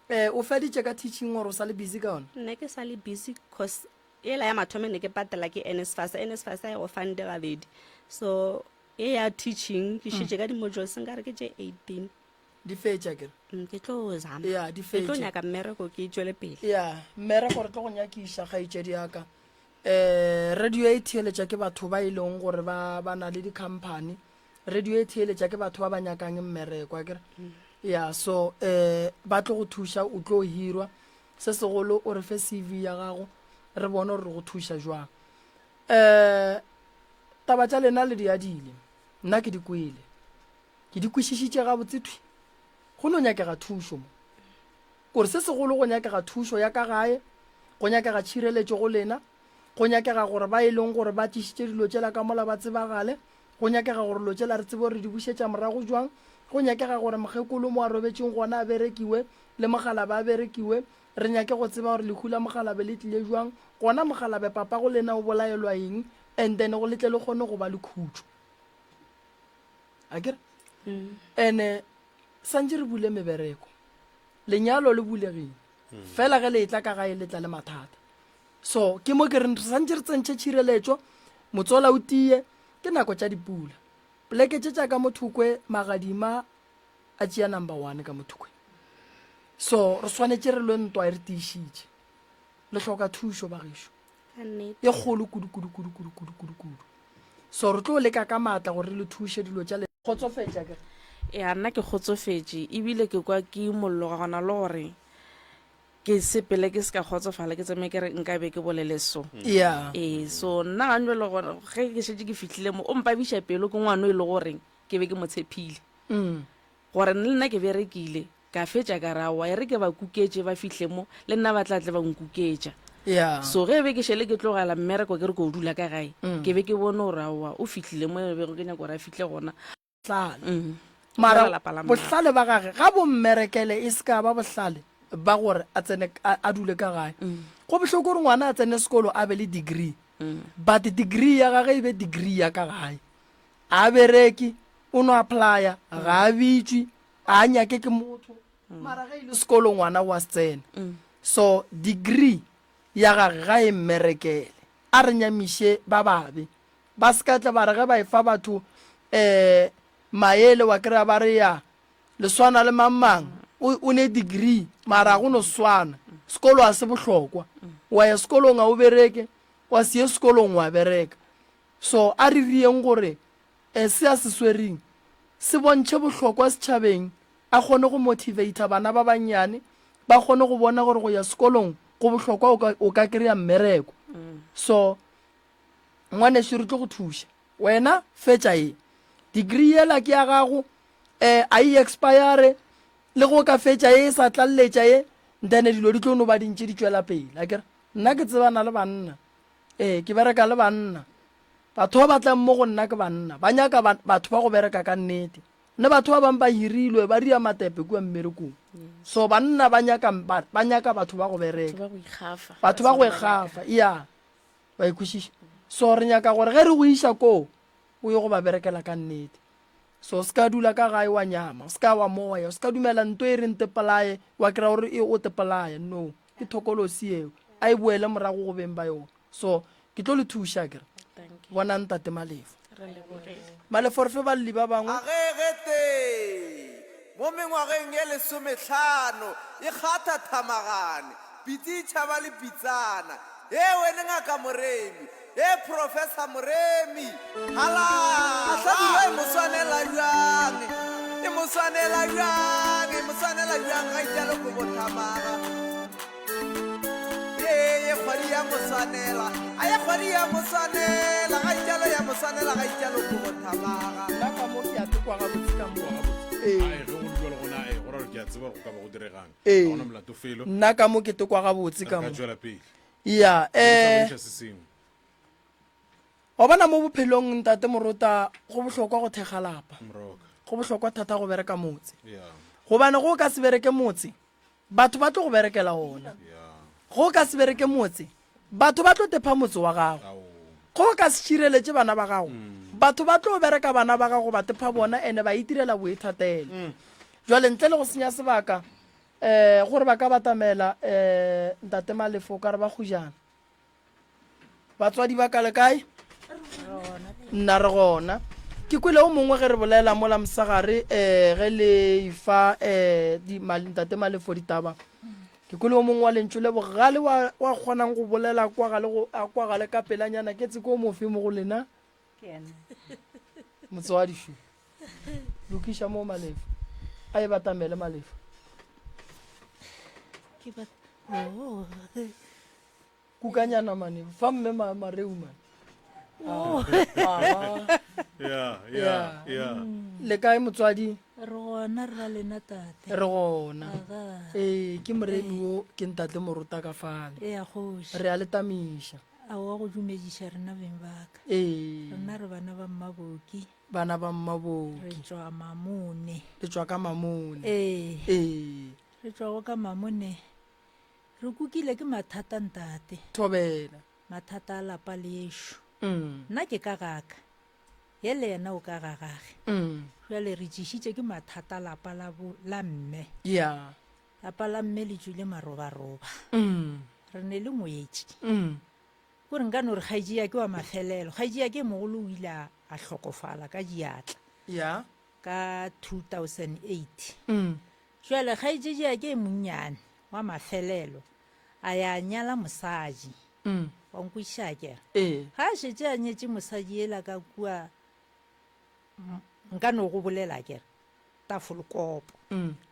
Eh, o feditše ka teaching or o sa le busy ka yona? Nna ke sa le busy cause yela ya mathomo ne ke patela ke NSFAS, NSFAS a e go fund gabedi. So ye ya teaching ke šetše ka di-modules nkare ke tše 18. Di fetše akere? Ke tlo zama. Ya, di Ke tlo fetše. nyaka mmereko ke tšwele pele. Ya, mmereko re tlo go nyakiša kgaetšedi ya ka. Eh, radio e theeletša ke batho ba e leng gore ba ba na le di-company. Radio e theeletša ke batho ba ba nyakang mmereko, akere? Ya, so eh ba tlo go thuša, o tlo hirwa. Se segolo o re fe CV ya gago, re bone gore re go thuša jwang. Eh taba tša lena le di adile, nna ke di kwele. Ke di kwešišitše gabotse thwi. Go no nyakega thušo mo. Kore se segolo go nyakega thušo ya ka gae, go nyakega tšhireletšo go lena, go nyakega gore ba e leng gore ba tlišitše dilo tšela ka mola ba tsebagale, go nyakega gore dilo tšela re tsebe gore re di bušetša morago jwang, go nyakega gore mokgekolo mo a robetšeng gona a berekiwe, le mokgalabe a berekiwe, re nyake go tseba gore lehu la mokgalabe le tlile jwang, gona mokgalabe papago lena o bolaelwa eng, and then go le tle le kgone go ba le khutšo. Akere? Ene santše re bule mebereko. Lenyalo le bulegile. Fela ge le etla ka gae le tla le mathata. So ke mo ke reng re santše re tsentšhe tšhireletšo, motsola o tie, ke nako tša dipula. Poleke tše tša ka mo thokwe magadima a tšea number one ka mo thokwe. So re swanetše re lwe ntwa e re tiišitše. Le hloka thušo bagešo. E kgolo kudu kudu kudu kudu kudu kudu kudu. So re tlo leka ka maatla gore re le thuše dilo tša le kgotsofetše akere? Ya nna ke kgotsofetše ebile ke kwa ke imolloga gona le gore ke sepele ke se ka kgotsofala ke tsamaye ke re nka be ke bolele so. Ya. Ee, so nna gane jwale gore ge ke šetše ke fihlile mo o mpabiša pelo ke ngwana o e le goreng ke be ke mo tshepile. Gore le nna ke berekile Ka fetša ka re, Aowa, e re ke ba kuketše ba fihle mo, le nna ba tla tle ba nkuketša. Yeah. So ge e be ke šele ke tlogela mmereko ke re ko dula ka gae, ke be ke bone gore aowa, o fihlile mo e bego ke nyaka gore a fihle gona. Bohlale. Mm. Mara Bolela lapa la mmagwe. bohlale ba gage ga bo mmerekele e se ka ba bohlale ba gore a tsene a, a dule ka gae. Go bohloko gore ngwana a tsene sekolo a be le degree. But degree ya gage e be degree ya ka gae. A bereke, o no applya, ga a bitšwe, a nyake ke motho mara ge e le sekolo ngwana wa se tsena so degree ya gage ga e mmerekele a re nyamiše ba babe ba se ka tla ba re ge ba e fa batho um maele wa kry-a ba re ya le swana le mang mang o ne degree mara go no swana sekolo a se bohlokwa wa ya sekolong a o bereke wa se ye sekolong wa bereka so a re rieng gore E Se a se swereng se bontšhe bohlokwa setšhabeng, a kgone go motivator bana ba bannyane, ba kgone go bona gore go ya sekolong go bohlokwa o ka, o ka kry-a mmereko. So, ngwanešu re tlo go thuša. Wena fetša ye. Degree yela ke ya gago, eh, a e expire, le go ka fetša ye e sa tlalletša ye, then dilo di tlo no ba di ntše di tšwela pele, akere? Nna ke tsebana le banna. Ee, ke bereka le banna. Batho ba ba tlang mo go nna ke banna. Ba nyaka ba, batho ba go bereka ka nnete. Ne batho ba bang ba hirilwe, ba ria matepe kua mmerekong. So banna ba nyaka, ba, ba nyaka batho ba go bereka. Batho ba go ikgafa. Batho ba go ikgafa, iya. Wa e kwešiša? So re nyaka gore ge re go iša koo, o ye go ba berekela ka nnete. So o se ka dula ka gae wa nyama, o se ka wa moya, o se ka dumela nto e reng tepolaye, wa kry-a gore e o tepolaya. No, ke thokolosi eo. A e boele morago go beng ba yona. So ke tlo le thuša akere. Bonang Ntate Malefo. Malefo re fe balli ba bangwe. A ge ge tee mo mengwageng ye lesomehlano e kgatha thamagane, pitsi e tšhaba le pitsana. Hee wene Ngaka Moremi, hee Professor Moremi, halala! Hlabirwa e mo swanela bjang, e mo swanela bjang, e mo swanela bjang ga itšalo kobo thamaga. Ye ye kgwadi ya mo swanela, a ye kgwadi ya mo swanela, ga itšalo ya mo swanela ga itšalo kobo thamaga. Nna ka mo ke a tekwa gabotse ka mo. Ee. Ae, ge go le bjalo gona, ee, go ra gore ke a tseba gore go ka ba go diregang. Ee. Ga gona molato felo. Nna ka mo ke tekwa gabotse Re ka ka mo. tšwela pele. Ya, Ke tla eh, bontšha se sengwe. wa bona mo bophelong ntate Morota go bohlokwa go thekga lapa. Moroka. Go bohlokwa thata go bereka motse. Ya. Gobane go ka se bereke motse, batho ba tlo go berekela ona. Go ka se bereke motse, batho ba tlo tepha motse wa gago. Go ka se šireletše bana ba gago, batho ba tlo bereka bana ba gago ba tepha bona ene ba itirela boithatelo. Jwale ntle le go senya sebaka, um gore ba ka batamela um Ntate Malefo o ka re ba kgujana. Batswadi ba ka le kae? Nna re gona. Ke kwele o mongwe ge re bolela mola mosegare um ge le ifa um ntate Malefo ditaba. Ke kwele o mongwe wa lentšu le bogale wa wa kgonang go bolela kwagale go a kwagale ka pelanyana ke tse ko mofe mo go lena? Motswadi shu. Lokiša mo Malefo. A e batamele Malefo. Ke bat oh. Kukanyana mane fa mme ma mareu mane. Oh. Ah, Ya, ya, ya. Le kae motswadi? Re gona re ba lena tate. Re gona. Aga. Ee, ke moremi wo ke ntate morota ka fale. Ee kgoši. Re a le tamiša. Aowa go dumediša rena beng ba ka. Ee. Rena re bana ba Mmaboki. Bana ba Mmaboki. Re tšwa Mamone. Le tšwa ka Mamone. Ee. Ee. Re tšwago ka Mamone. Re kukile ke mathata ntate. Thobela. Mathata a lapa lešo. Mm. Nna ke ka gaka. Ye le yena o ka ga gage. Bjale re tšišitše ke mathata lapa la bo, la mme. Ya. Lapa la mme le tšwile marobaroba. Re ne le ngwetši. Ko re nka no re kgaetši ya ke wa mafelelo. Kgaetši ya ke mogolo o ile a, a hlokofala ka diatla. Ya. Ka 2008. Jwale kgaetšedi ya ke e monnyane wa mafelelo a ya a nyala mosadi. Wa nkwešiša akere? Ee. Ga a šetše a nyetše mosadi yela ka kua, nka no go bolela akere, Tafolkopo,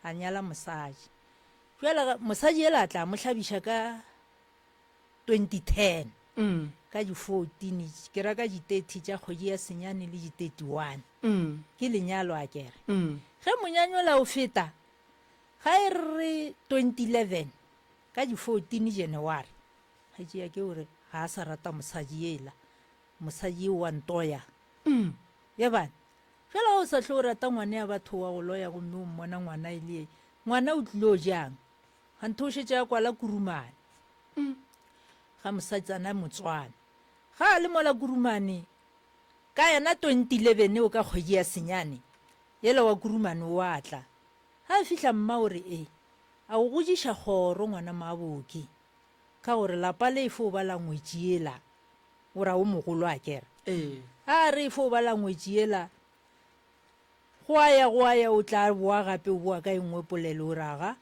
a nyala mosadi. Jwale mosadi yela a tla a mo hlabiša ka 2010, ka di 14, ke ra ka di 30 tša kgwedi ya senyane le di 31. Ke lenyalo akere? Ge monyanya ola o feta, ga e re 2011, ka di 14 January, Kgaetši ya ke o re ga a sa rata mosadi yela, mosadi eo wa ntoya. Ye bana, fela ga o sa hlwe o rata ngwane ya batho wa go loya gomme o mmona ngwana e le ye, ngwana o tlilo jang? Kganthe o šetše a kwala Kurumane ga mosadzana Motswana. Ga a le mola Kurumane, ka yena 2011 o ka kgwedi ya senyane, yela wa Kurumane o a tla. Ga a fihla mma o re, E, a o godiša kgoro ngwana Maboki? Ka gore lapa le e fo ba la ngwetši yela, o ra o mogolo akere? Ee. A re e fo ba la ngwetši yela, go a ya go a ya o tla boa gape o boa ka e nngwe polelo o re aga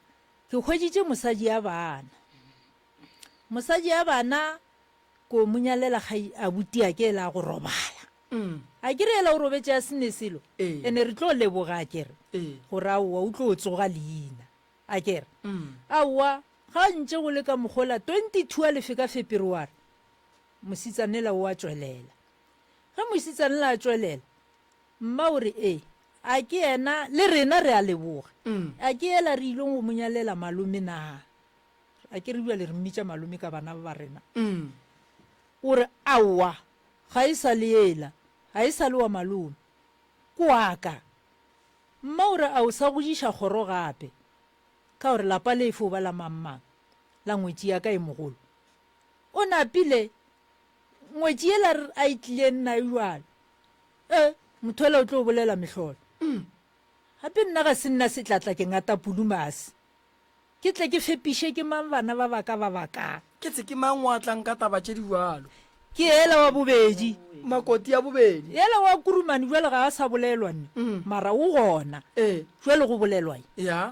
ke hweditše mosadi ya bana. Mosadi ya bana ko mo nyalela kgai abuti a ke ela a go robala. A ke re ela o robetše a se ne selo? Ee. Ene re tlo leboga akere? Ee. Gore aowa o tlo tsoga leina. Akere? Aowa Ga ntše go le ka mokgola 22 a lefe ka Fepereware, mositsanela o a tšwelela. Ge mositsanela a tšwelela, mma o re, E, a ke yena, le rena re a leboga. A ke yela re ilong go mo nyalela malome na? A ke re bjale re mmitša malome ka bana ba ba rena. O re, Aowa, ga e sa le yela, ga e sa le wa malome, ke wa ka. Mma o re, A o sa godiša kgoro gape? Ka gore lapa le e fo ba la mangmang, la ngwetši ya ka e mogolo. O napile, ngwetši yela a e tlileng nayo bjalo. E, motho yola o tlo bolela mehlolo. Gape nna ga se nna setlatla ke ngata pulumase. Ke tle ke fepiše ke mang bana ba ba ka ba ba ka? Ke tse ke mang wa tlang ka taba tše di bjalo? Ke yela wa bobedi. Makoti ya bobedi. Yela wa Kurumane bjale ga a sa bolelwa nne, mara o gona. Ee. Bjale go bolelwa eng? Ya.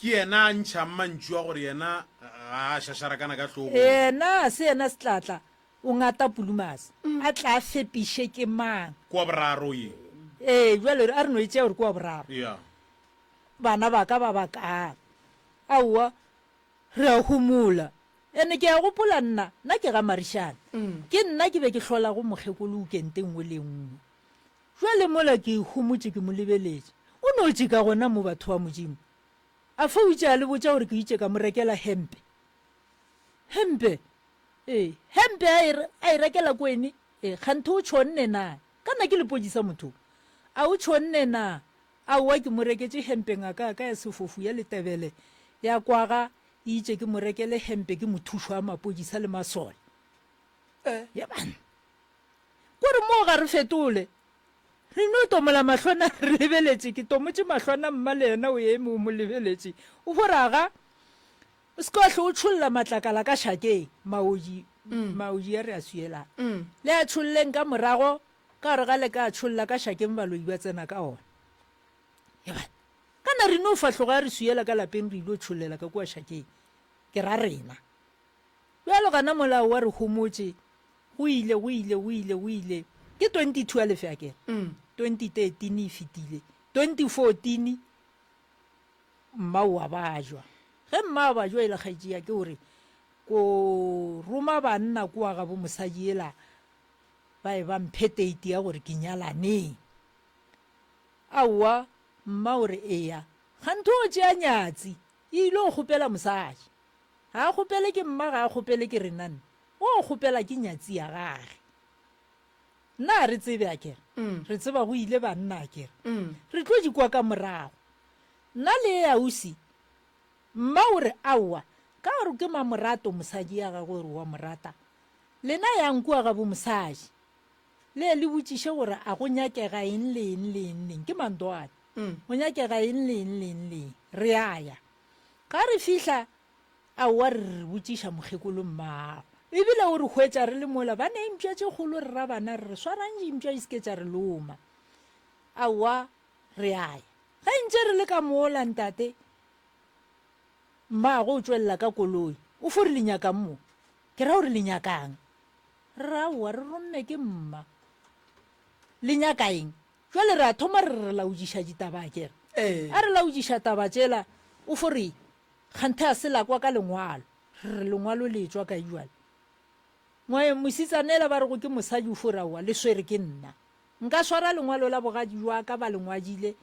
Ke yena a ntšhang mantšu a gore yena ga a šašarakana ka hlogong. Yena ga se yena setlatla, o ngata Pulumase. A tla a fepiše ke mang? Ke wa boraro ye. Ee, bjale a re no e tšea gore ke wa boraro. Ya. Bana ba ka ba bakae? Aowa, re a homola. Ene ke a gopola nna, nna ke ga Marišana. Ke nna ke be ke hlolago mokgekolo ukente nngwe le nngwe. Bjale mola ke homotše ke mo lebeletše, o no tšeka gona mo batho ba Modimo. A fa o itše a le botša gore ke itše ka mo rekela hempe. Hempe? Ee, hempe a e, a e rekela ko ene? Ee, kganthe o tšhonne na? Ka na ke lepodisa motho. A o tšhonne na? Aowa ke mo reketše hempe ngaka ya ka ya sefofu ya letebele ya kwaga e itše ke mo rekele hempe ke mothušo wa mapodisa le masole. Ye banna. Kore moo ga re fetole. Re no tomola mahlwana re lebeletše ke tomotše mahlwana mma le yena o eme o mo lebeletše o fo re aga o se ke wa hlwe o tšholla matlakala ka šakeng maoji maoji a re a swielang le a tšholleng ka morago Ka gore ga le ka tšholla ka šakeng baloi ba tsena ka ona. Ebane, kana re no fahloga re swiela ka lapeng re ilo tšhollela ka kua šakeng. Ke ra rena. Bjalo gana molao wa re homotše, go ile, go ile, go ile, go ile. Ke 22 a lefe akere? 2013 e fetile. 2014 mma o a bajwa. Ge mma a bajwa ela kgaetši ya ke o re, ko roma banna kua gabo mosadi ela Ba e ba mphe teiti ya gore ke nyala neng. Aowa, mma o re eya. Kganthe o tšea nyatsi, e ile o kgopela mosadi. Ga a kgopele ke mma, ga a kgopele ke rena nne. O kgopela ke nyatsi ya gage. Nna ga re tsebe akere? Re tseba go ile banna akere? Re tlo di kwa ka morago. Nna le ausi, mma o re aowa, ka gore ke mamorato mosadi ya gagwe o re wa mo rata, Lena yang kua ga bomosadi. Le ye le botšiše gore a go nyakega eng le eng le eng le eng. Ke Mandoane. Go nyakega eng le eng le eng le eng. Re a ya. Ga re fihla, aowa re re botšiša mokgekolo mmago. Ebile o re hwetša re le mola ba ne mpša tše kgolo re ra bana re re swarang dimpša di se ke tša re loma. Aowa re a ya. Ge ntše re le ka mola ntate, mmago o tšwelela ka koloi. O fo re le nyakang mo? Ke ra gore le nyakang? Re re aowa, re romme ke mma. Le nyaka eng? Jwale re a thoma re re re laodiša ditaba akere? Ee. A re laodiša taba tšela, o fo re, Kganthe a se la kwa ka lengwalo. Re re lengwalo le etšwa kae jwale? Ngwe, mositsana ela ba rego ke mosadi o fo re aowa, le swere ke nna. Nka swara lengwalo la bogadi jwa ka ba le ngwadile,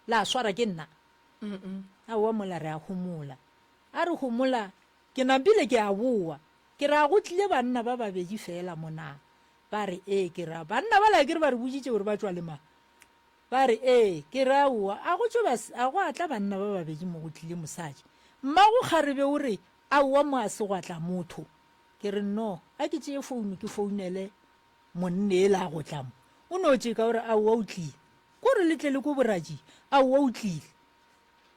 la swara ke nna? Aowa mola re a homola. A re homola, ke napile ke a bowa. Ke ra go tlile banna ba babedi feela mo na? Ba re, Ee. Ke ra, banna bala akere ba re boditše gore ba tšwa le mang? Ba re, Ee. Ke re, Aowa, a go tšwe bas, a go a tla banna ba babedi mo go tlile mosadi. Mmago kgarebe o re, Aowa mo a se gwa tla motho. Ke re, No, a ke tšee founu ke founele monna ela a go tla mo. O no tšeka o re, Aowa o tlile. Ko re le tle le ko boraji, Aowa o tlile.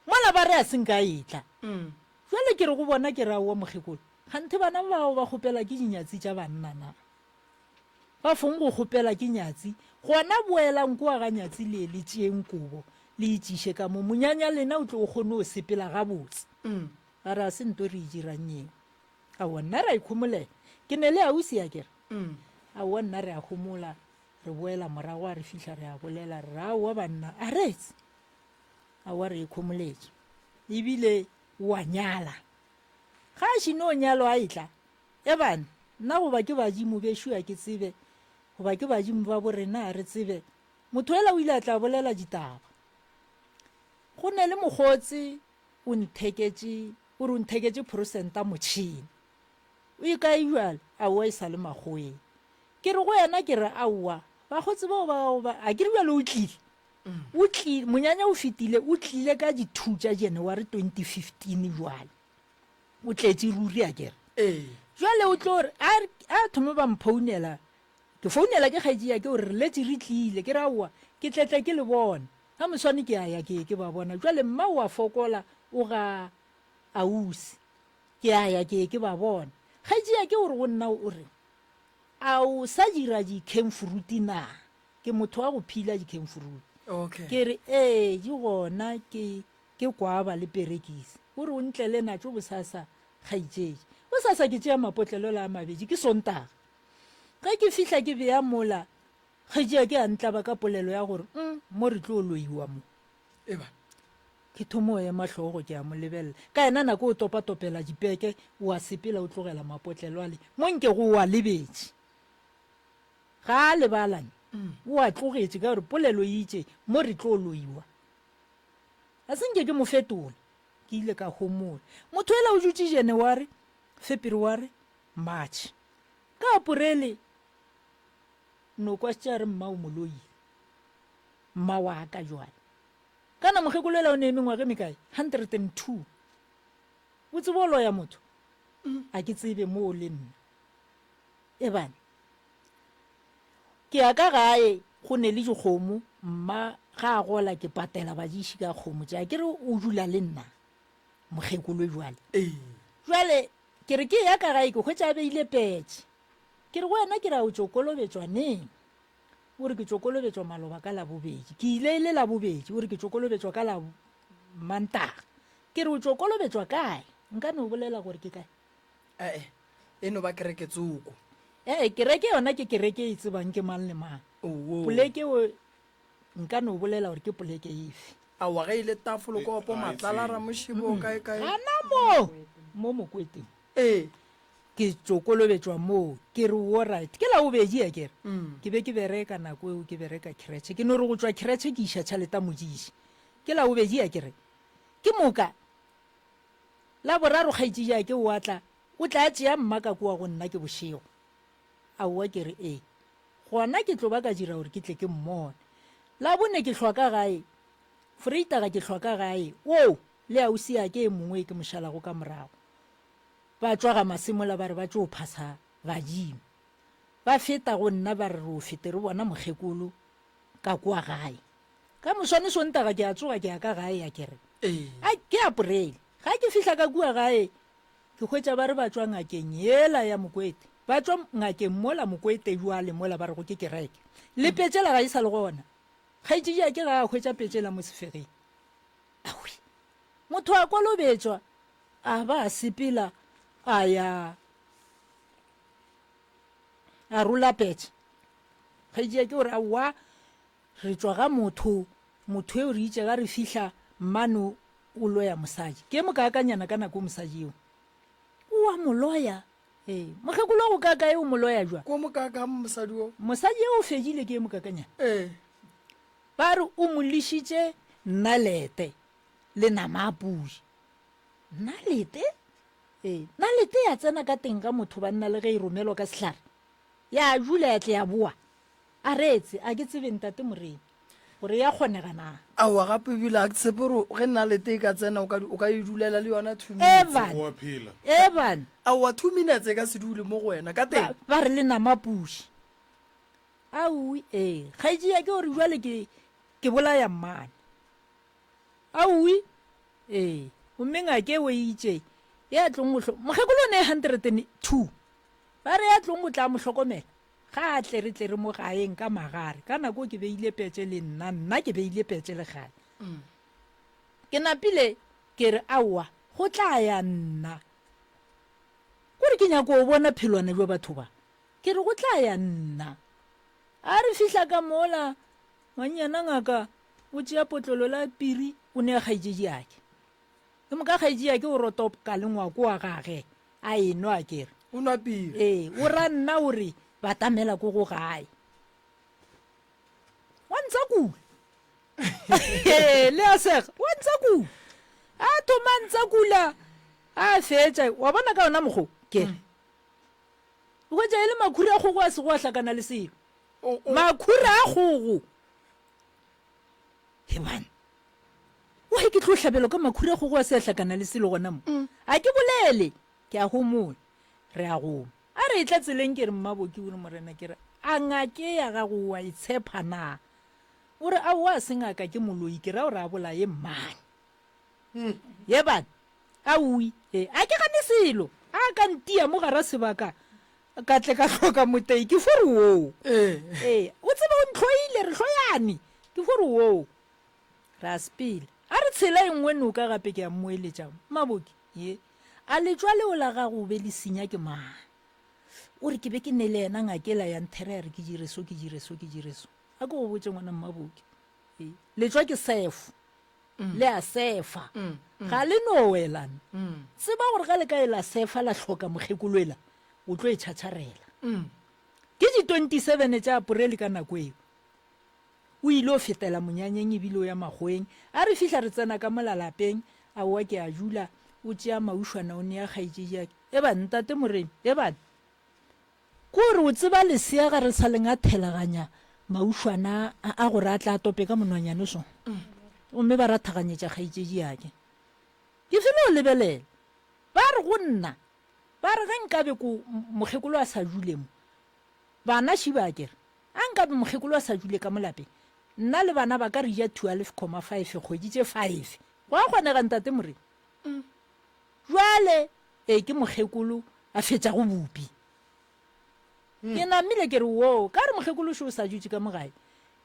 Mola ba re a se nka a etla. Bjale ke re go bona ke re aowa mokgekolo, kganthe bana ba gago ba kgopela ke dinyatsi tša banna na? Ba fong go kgopela ke nyatsi, gona boelang kua ga nyatsi le ye le tšeeng kobo le e tšiše ka mo, monyanya lena o tle o kgone go sepela gabotse. Ba re a se nto re e dirang yeo. Aowa nna re a ikhomolela. Ke ne le ausi akere? Aowa nna re a homola, re boela morago a re fihla re a bolela re re aowa banna a reetse. Aowa re ikhomoletše. Ebile o a nyala. Ga a šino nyalo a etla, ebane nna goba ke badimo bešo a ke tsebe, goba ke badimo ba bo rena a re tsebe, motho ela o ile a tla bolela ditaba. Go ne le mokgotse o ntheketše, o re o ntheketše phorosenta motšhene. O e kae bjale? Aowa e sa le makgoweng. Ke re go yena ke re aowa, bakgotse bao ba gago ba, a ke re bjale o tlile? O tlile, monyanya o fetile, o tlile ka di 2 tša January 2015 jwale. O tletše ruri akere. Ee. Jwale o tlo re, a, a thome ba mphounela, ke founela ke kgaetši ya ke gore re letše re tlile, ke re aowa, ke tle tle ke le bone. Ka moswane ke a ya ke ye ke ba bona. Jwale mma o a fokola, o ga ausi. Ke a ya ke ye ke ba bona. Kgaetši ya ke o re go nna o re, A o sa dira di-camfruit na? Ke motho wa go phila di-camfruit. Okay. Ke re, Ee, di gona, ke, ke kwaba le perekisi. O re o ntlele natšo bosasa, kgaetšedi. Bosasa ke tšea mapotlelo la a mabedi, ke Sontaga. Ge ke fihla ke bea mola, kgaetšedi ke a ntlaba ka polelo ya gore, Umm, mo re tlo loiwa mo. Eba. Ke thoma go ema hlogo ke a mo lebelela. Ka yena nako o topatopela dipeke, o a sepela o tlogela mapotlelo ale mo nkego o a lebetše. Ga a lebalane, o a tlogetše ka gore polelo e itše mo re tlo loiwa. Ga se nke ke mo fetola, ke ile ka homola. Motho ela o dutše January, February, March. Ka Aporele, no kwa šetše a re mma o mo loile. Mma wa ka jwale. Kana mokgekolo ela o ne mengwaga e mekae? 102. O tseba o loya motho? A ke tsebe moo le nna. Ebane. Ke ya ka gae go ne le dikgomo, mma ga a gola ke patela badiši ka kgomo tša ke re o dula le nna mokgekolo jwale. Jwale ke re ke ya ka gae ke hwetša a beile petše. Ke re go yena ke re a o tšo kolobetšwa neng? O re ke tšo kolobetšwa maloba ka Labobedi. Ke ile e le Labobedi, o re ke tšo kolobetšwa ka la Mantaga. Ke re o tšo kolobetšwa kae? Nka no bolela gore ke kae? Ee, e no ba kereke tsoko. Ee, kereke yona ke kereke e tsebang ke mang le mang. Oo. Poleke o nka no bolela gore ke poleke efe. Aowa ge e le Tafolokopo, E, Matlala, a e tsebe. Ramošibo, kae kae. Gana mo, mo Mokweteng. Ee. Ke tšo kolobetšwa moo. Ke re wo right. Ke Labobedi akere. Ke be ke bereka nako eo, ke bereka creche. Ke no re go tšwa creche ke iša tšhaleta Modiši. Ke Labobedi akere. Ke moka Laboraro kgaetšediake o a tla, o tla tšea mma ka kua go nna ke bošego. Aowa ke re ee. Gona ke tlo ba ka dira gore ke tle ke mmone. Labone ke hlwa ka gae, Freitaga ke hlwa ka gae, oo, le ausiake e mongwe e ke mo šalago ka morago. Ba tšwa ga Masemola ba re ba tšo phasa badimo. Ba feta go nna ba re re o fete re bona mokgekolo ka kua gae. Ka moswane Sontaga ke a tsoga ke ya ka gae a ke re a ke April. Ga ke fihla ka kua gae ke hwetša ba re ba tšwa ngakeng yela ya Mokwete. Ba tšwa ngakeng mola Mokwete bjale mola ba rego ke kereke. Le petšela ga e sa le gona. Kgaetšedi ya ke ga a hwetša petšela mo sefegeng. Awi! Motho a kolobetšwa a ba a sepela a ya a rola petše. Kgaetšedi ya ke o re aowa Re tšwa ga motho, motho eo re itše ga re fihla mmane o loya mosadi. Ke mokaakanyana ka nako mosadi eo. O a mo loya. Ee, mokgekolo wa go kaka eo mo loya jwang? Ko mokaakang mosadi o? Mosadi eo o fedile ke mokakanyana. Ee. Ba re o mo lišitše nalete le nama a pudi. Nalete? Ee, nalete ya tsena ka teng ga motho banna le ge e romelwa ka sehlare. Ya dula ya tle ya boa. A reetse, a ke tsebe Ntate Moremi gore ya kgonega na. Aowa gape ebile a ke tshepe gore ge nalete e ka tsena o ka, o ka e dulela le yona two minutes. Evan, O a phela. Evan. Aowa two minutes e ka se dule mo go wena ka teng. Ba, ba re le nama puši. Aowi, ee, kgaetši ya ke gore jwale ke, ke bolaya mmane. Aowi, ee, gomme ngaka eo e itše ya tlong go hlo, mokgekolo o ne 102. Ba re ya tlong go tla mo hlokomela. Ga a tlere-tlere mo gaeng ka magare, ka nako ke beile petše le nna, nna ke beile petše le gale. Ke napile ke re aowa, go tla ya nna. Kore ke nyako o bona phelwana bja batho ba. Ke re go tla ya nna. A re fihla ka mola, ngwannyana ngaka o tšea potlolo la piri o nea kgaetšedi yake. Ke moka kgaetši yake o rotoka le ngwako wa gage a enwa a kere. O nwa piri. Ee, o ra nna o re batamela ko go gae. Wa ntsa kula. Ee, le a sega, wa ntsa kula. A thoma a ntsa kula, a fetša, wa bona ka yona mokgo, ke re. O hwetša e le makhura a kgogo a sego a hlakana le selo. Makhura a kgogo. Hebanna. Why ke tlo hlabelwa ka makhura kgogo a se a hlakana le selo gona mo? A ke bolele, ke a homola. Re a goma. A re etla tseleng ke re Mmaboki o re morena ke re a ngake ya gago o a e tshepa na? O re aowa a se ngaka ke moloi ke ra gore a bolaye mmane. Ye bana, aowi, e, a ke gane selo, a ka ntia mo gara sebaka ka tle ka hloka motei ke fo re woo. Ee, o tsebe o ntlhoile re hloyane ke fo re woo. Re a sepela. A re tshela e nngwe noka gape ke a mmoeletša, Mmaboki, ye, a letšwa leo la gago o be le senya ke mang? O re ke be ke ne le yena ngaka ela ya nthera ya re ke dire so, ke dire so, ke dire so. A ke go botše ngwana Mmaboki, ee, letšwa ke sefo, le a sefa, ga le no welana. Tseba gore ge le ka ela sefa la hloka mokgekolo ela, o tlo e tšhatšharela. Ke di 27 tša Aporele ka nako eo. O ile o fetela monyanyeng ebile o ya makgoweng. A re fihla re tsena ka mola lapeng, aowa ke a dula, o tšea maušwana o nea kgaetšediake. Ebang, Ntate Moremi, ebang. Ke gore o tseba lesea ga re sa le ngathelaganya maušwana a, a gore a tla a tope ka monwanyane so. Gomme ba rathaganyetša kgaetšediake. Ke felo o lebelela. Ba re go nna, ba re ge nkabe ko mokgekolo a sa dule mo, bana šiba a ke re, A nkabe mokgekolo a sa dule ka mo lapeng, nna le bana ba ka re ja 12,5 kgwedi tše five. Go a kgonega, Ntate Moremi? Bjale, ee, ke mokgekolo a fetšago bupi. Ke namile ke re, Woo, ka re mokgekolo šo o sa dutše ka mo gae,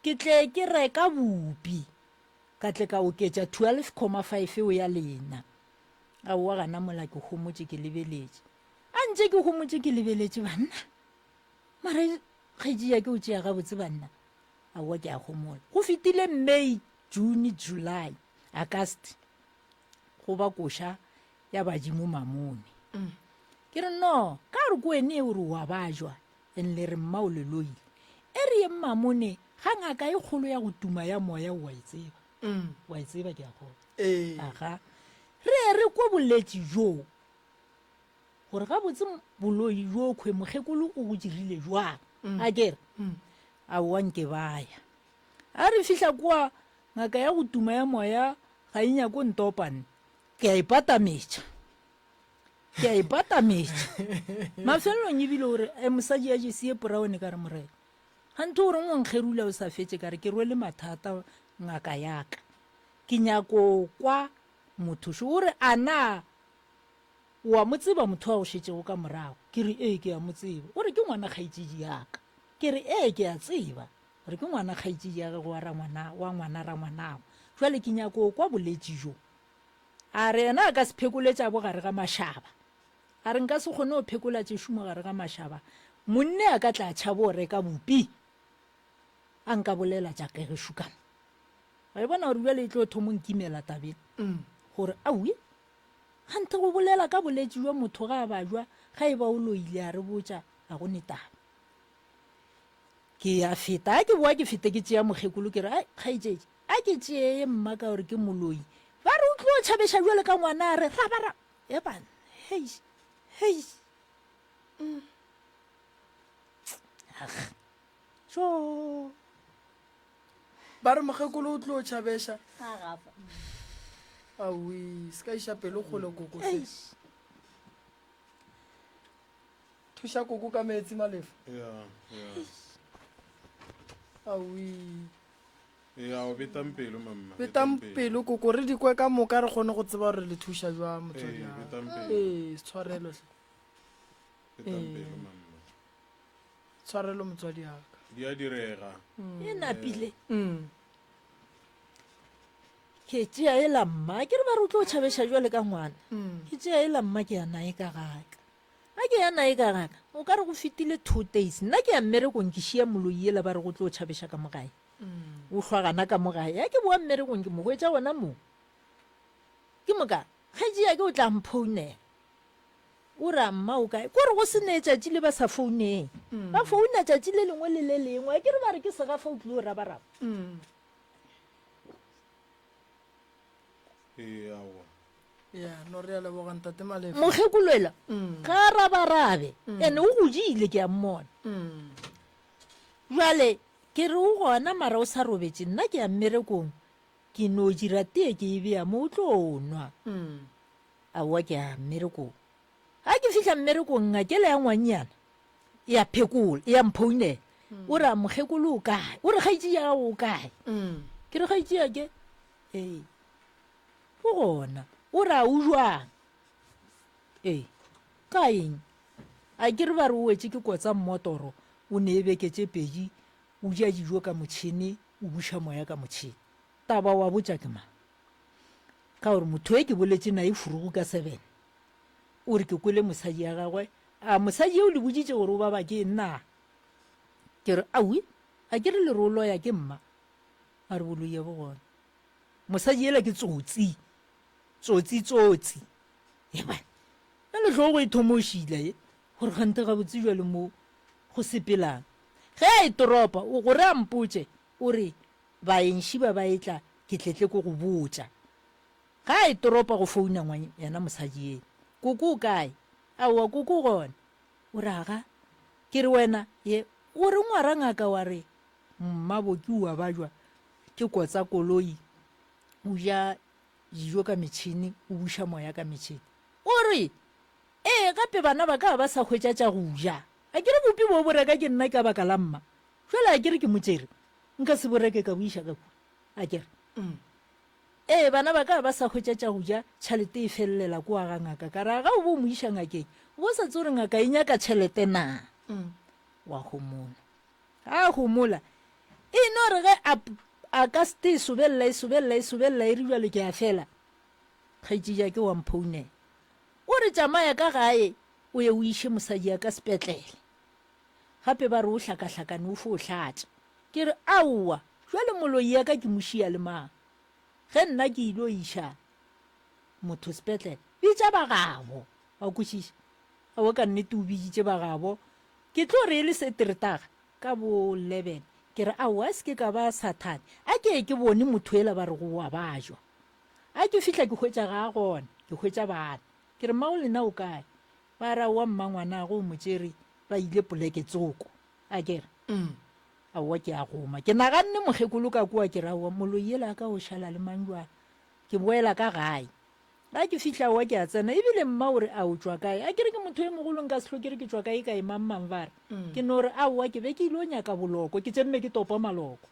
ke tle ke reka bupi, ka tle ka oketša 12,5 eo ya lena. Aowa, gana mola ke homotše ke lebeletše. A ntše ke homotše ke lebeletše, banna. Mara kgaetši ya ke o tšea gabotse banna. Aowa ke a homola. Go fetile May, June, July, August. Go ba koša ya badimo mamone. Ke re no, ka re ko wene o re wa bajwa and le re mma o le loile. E re yeng mamone ga ngaka e kgolo ya go tuma ya moya o a e tseba. O a e tseba ke a kgolwa. Aga. Re ye re kwe boletši bjoo. Gore gabotse boloi bjo khwe mokgekolo o go dirile jwang? A ke re, Aowa nke ba ya. A re fihla kua, ngaka ya go tuma ya moya ga e nyake go ntopa nne. Ke a e patametša. Ke a e batametša. Mafelelong ebile o re, e mosadi ya jesi ye poraone ka re morena. Ganthe o reng o nkgerula o sa fetše ka re ke rwele mathata ngaka ya ka. Ke nyako kwa motho šo. O re a na o a mo tseba motho a go šetšego ka morago? Ke re ee ke a mo tseba. O re ke ngwana kgaetšedi ya ka. Ke re ee ke a tseba gore ke ngwana kgaetšedi ya gagwe wa rangwana wa ngwana rangwanago. Jwale ke nyako kwa boletši bjo. A re yena a ka se phekole tša bogare ga mašaba. A re nka se kgone go phekola tšešo mo gare ga mašaba. Monne a ka tla a tšhaba go reka bupi a nka bolela tša kegešo ka mo. Wa e bona gore bjale e tlo thomo nkimela tabeng gore aowi ganthe go bolela ka boletši bja motho ga a bajwa ga e ba o loile a re botša ga go ne taba. Ke a feta, a ke boa ke fete ke tšea mokgekolo ke re ai kgaetšedi A ke tšee mma ka gore ke moloi. Ba re o tlo tšhabeša bjalo ka ngwana a re rabara. E banna, hei, hei. Mm. Ag. Tšo. Ba re mokgekolo o tlo tšhabeša. Awi, se ka iša pelo kgole koko. Eish. Thuša koko ka meetse malefa. Yeah, yeah. Awi. Ya o betang pelo mamma. Betang pelo koko re di kwe ka moka re kgone go tseba gore le thuša jwa motswadi. Ee, betang pelo. Ee, tshwarelo hle. Betang pelo mamma. Tshwarelo motswadi ya ka. Di a direga. E napile. Mm. Ke tšea e la mma, ke re ba re o tlo tšhabeša jwale ka ngwana. Mm. Ke tšea e la mma ke ya nae ka gaka. A ke ya nae ka gaka, o ka re go fetile 2 days. Nna ke ya mmerekong ke šia moloi yela ba re go tlo tšhabeša ka mo gae. O hlwa gana ka mo gae. Ya ke boa mmerekong ke mo hwetša gona moo. Ke moka, kgaetši ya ke o tla mphounela. O re a mma o kae? Ko re go se ne tšatši le ba sa founeng. Ba founa tšatši le lengwe le le lengwe. A ke re ba re ke segafa o tlilo rabaraba. Ee, aowa. Ya, no re a leboga ntate Malefa. Mokgekoloela ga a rabarabe, ene o godile ke a mmona. Jwale ke re o gona mara o sa robetše, nna ke ya mmerekong, ke no dira tee ke e bea mo o tlo nwa. Aowa ke ya mmerekong. Ga ke fihla mmerekong ngakela ya ngwannyana ya phekola, ya mphounela. O re a mokgekolo o kae? O re kgaetši ya gago o kae? Ke re kgaetši ya ke? Ee. O gona. O re a o jwang? Ee. Ka eng? A ke re ba re o wetše ke kotsa mmotoro, o ne beke tše pedi, o ja dijo ka motšhene, o buša moya ka motšhene. Taba wa botša ke mang? Ka gore motho e ke boletše naye furugu ka seven, o re ke kwele mosadi ya gagwe. A mosadi eo le boditše gore o baba ke eng na? Ke re awi, a ke re le re o loya ke mma? A re boloi ya bo gona. Mosadi yela ke tsotsi, tsotsi tsotsi. Eba, Bjale hlogo e thoma o šila ye, gore kganthe gabotse bjale mo go sepelang. Ge a e toropa, o gore a mpotše, o re, Baeng šiba ba etla, ke tle tle ko go botša. Ga a e toropa go founa ngwa yena mosadi ye, Koko o kae? Aowa, koko o gona. O re, Aga. Ke re wena, ye, o reng wa ra ngaka wa re Mmaboki o a bajwa ke kotsa koloi, o ja dijo ka metšhini, o buša moya ka metšhini. O re, Ee, gape bana ba ka ba sa hwetša tša go ja. A ke re bupi bo bo reka ke nna ka baka la mma? Bjale a ke re ke mo tšere, nka se bo reke ka bo iša ka kua. A ke re, Ee, bana ba ka ba sa hwetša tša go ja, tšhalete e felelela kua ga ngaka. Ka re, A ga o bo o mo iša ngakeng, o bo o sa tsebe gore ngaka e nyaka tšhelete na? Wa homola. Ga a homola, e no re ge a, a ka se e sobelela, e sobelela, e sobelela, e re bjale ke a fela. Kgaetšedi ke wa mphounela. O re tšamaya ka gae o ye o iše mosadi ya ka sepetlele. Gape ba re o hlakahlakane o fo hlatša. Ke re aowa, jwale moloi ya ka ke mo šia le mang? Ge nna ke ilo iša motho sepetlele, bitša ba gabo. Wa kwešiša? Aowa ka nnete o biditše ba gabo. Ke tlo re e le seteretaga ka bo 11. Ke re aowa a se ke ka ba sathane. A ke ye ke bone motho ela ba rego o a bajwa. A ke fihla ke hwetša ga a gona, ke hwetša bana. Ke re, Mmago lena o kae? Ba re, Aowa mmangwanago o mo tšere, ba ile poleke tsoko. A ke re, Aowa ke a goma. Ke naganne mokgekolo ka kua, ke re, Aowa moloi yela a ka o šala le mang bjang? Ke boela ka gae. Ga ke fihla wa ke a tsena ebile mma o re a o tšwa kae? A ke re ke motho e mogolo nka se hlo ke re ke tšwa kae kae mang mang ba re. Ke no re aowa ke be ke ilo nyaka boloko ke tšemme ke topa maloko.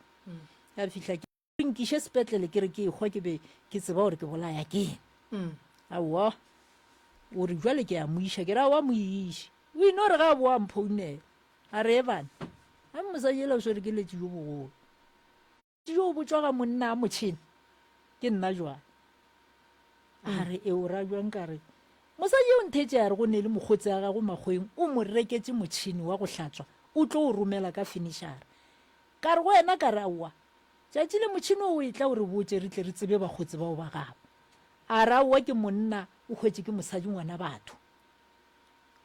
Ka fihla ke nkiše sepetlele ke re ke ehwa ke be ke tseba gore ke bolaya keng. Aowa o re jwale ke a mo iša ke re aowa mo iše. O ino re ga a boa a mphounela a re ebane a mosadi ela o swere ke letši jo bogolo. Jo bo tšwa ga monna a motšhene ke nna jwang a re e o ra jwang ka re mosadi yo nthetše a re go ne le mokgotsi a gago makgweng o mo reketše motšhene wa go hlatswa o tlo o romela ka finishara ka re go yena ka re aowa tšatši le motšhene o e tla o re botše re tle re tsebe bakgotsi bao ba gago a re aowa ke monna o hwetše ke mosadi ngwana batho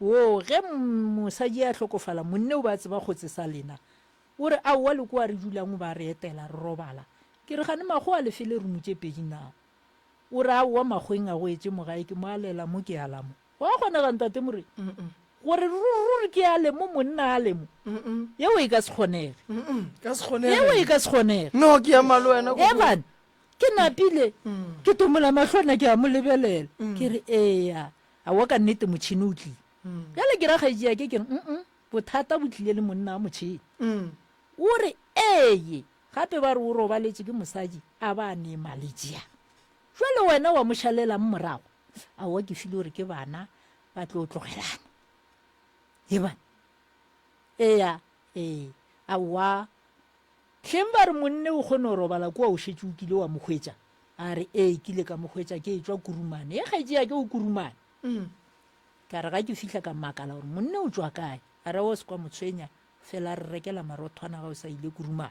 wo ge mosadi a hlokofala monne o ba tseba kgotse sa lena O re, Aowa, le koa re dulang o ba re etela, re robala. Ke re, Gane makgowa a lefele rumu tše pedi na? O re, Aowa, makgoweng a go etše mo gae, ke mo alela mo, ke ala mo. Go a kgonega, Ntate Morena, gore ruri-ruri ke ale mo, monna a ale mo? Yeo e ka se kgonege. Yeo e ka se kgonege. No, ke ema le wena. Evan, ke napile, ke tomola mahlo nna ke a mo lebelela. Ke re, Eya, aowa ka nnete motšhene o tlile. Bjale ke ra kgaetšediake ke re, Mm-mm. Bothata bo tlile le monna wa motšhene. O re, Eye! Gape ba re o robaletše ke mosadi a ba a nee maletši a. Jwale wena wa mo šalelang morago? Aowa ke file gore ke bana ba tlo tlogelana. Ebane. Eya, ee. Aowa. Hleng ba re monne o kgone go robala kua o šetše o kile wa mo hwetša? A re, Ee, kile ka mo hwetša ke etšwa Kurumane. Ye kgaetši ya ke o Kurumane. Ka re ga ke fihla ka makala gore monna o tšwa kae. A re o se kwa mo tshwenya, fela a re rekela marothwana ga o sa ile Kurumane.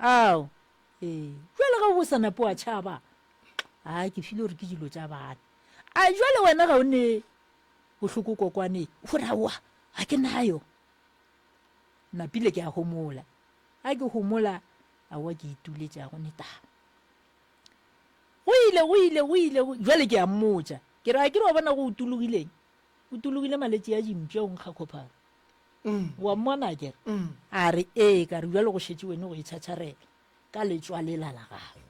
Ao, ee, jwale ga o bo sa nape wa tšhaba? A ke file gore ke dilo tša bana. A jwale wena ga o ne bohloko kokwane? O re aowa, ga ke nayo. Napile ke a homola. Ga ke homola, aowa ke ituletše ga go ne taba. Go ile, go ile, go ile, go, jwale ke a mmotša. Ke re, a ke re wa bona go utologileng? Utologile maletši a dimpša o nkga khophara. Wa mmona a kere? A re, ee, ka re jwale go šetše wene go e tšhatšharela ka letšwa lela la gago.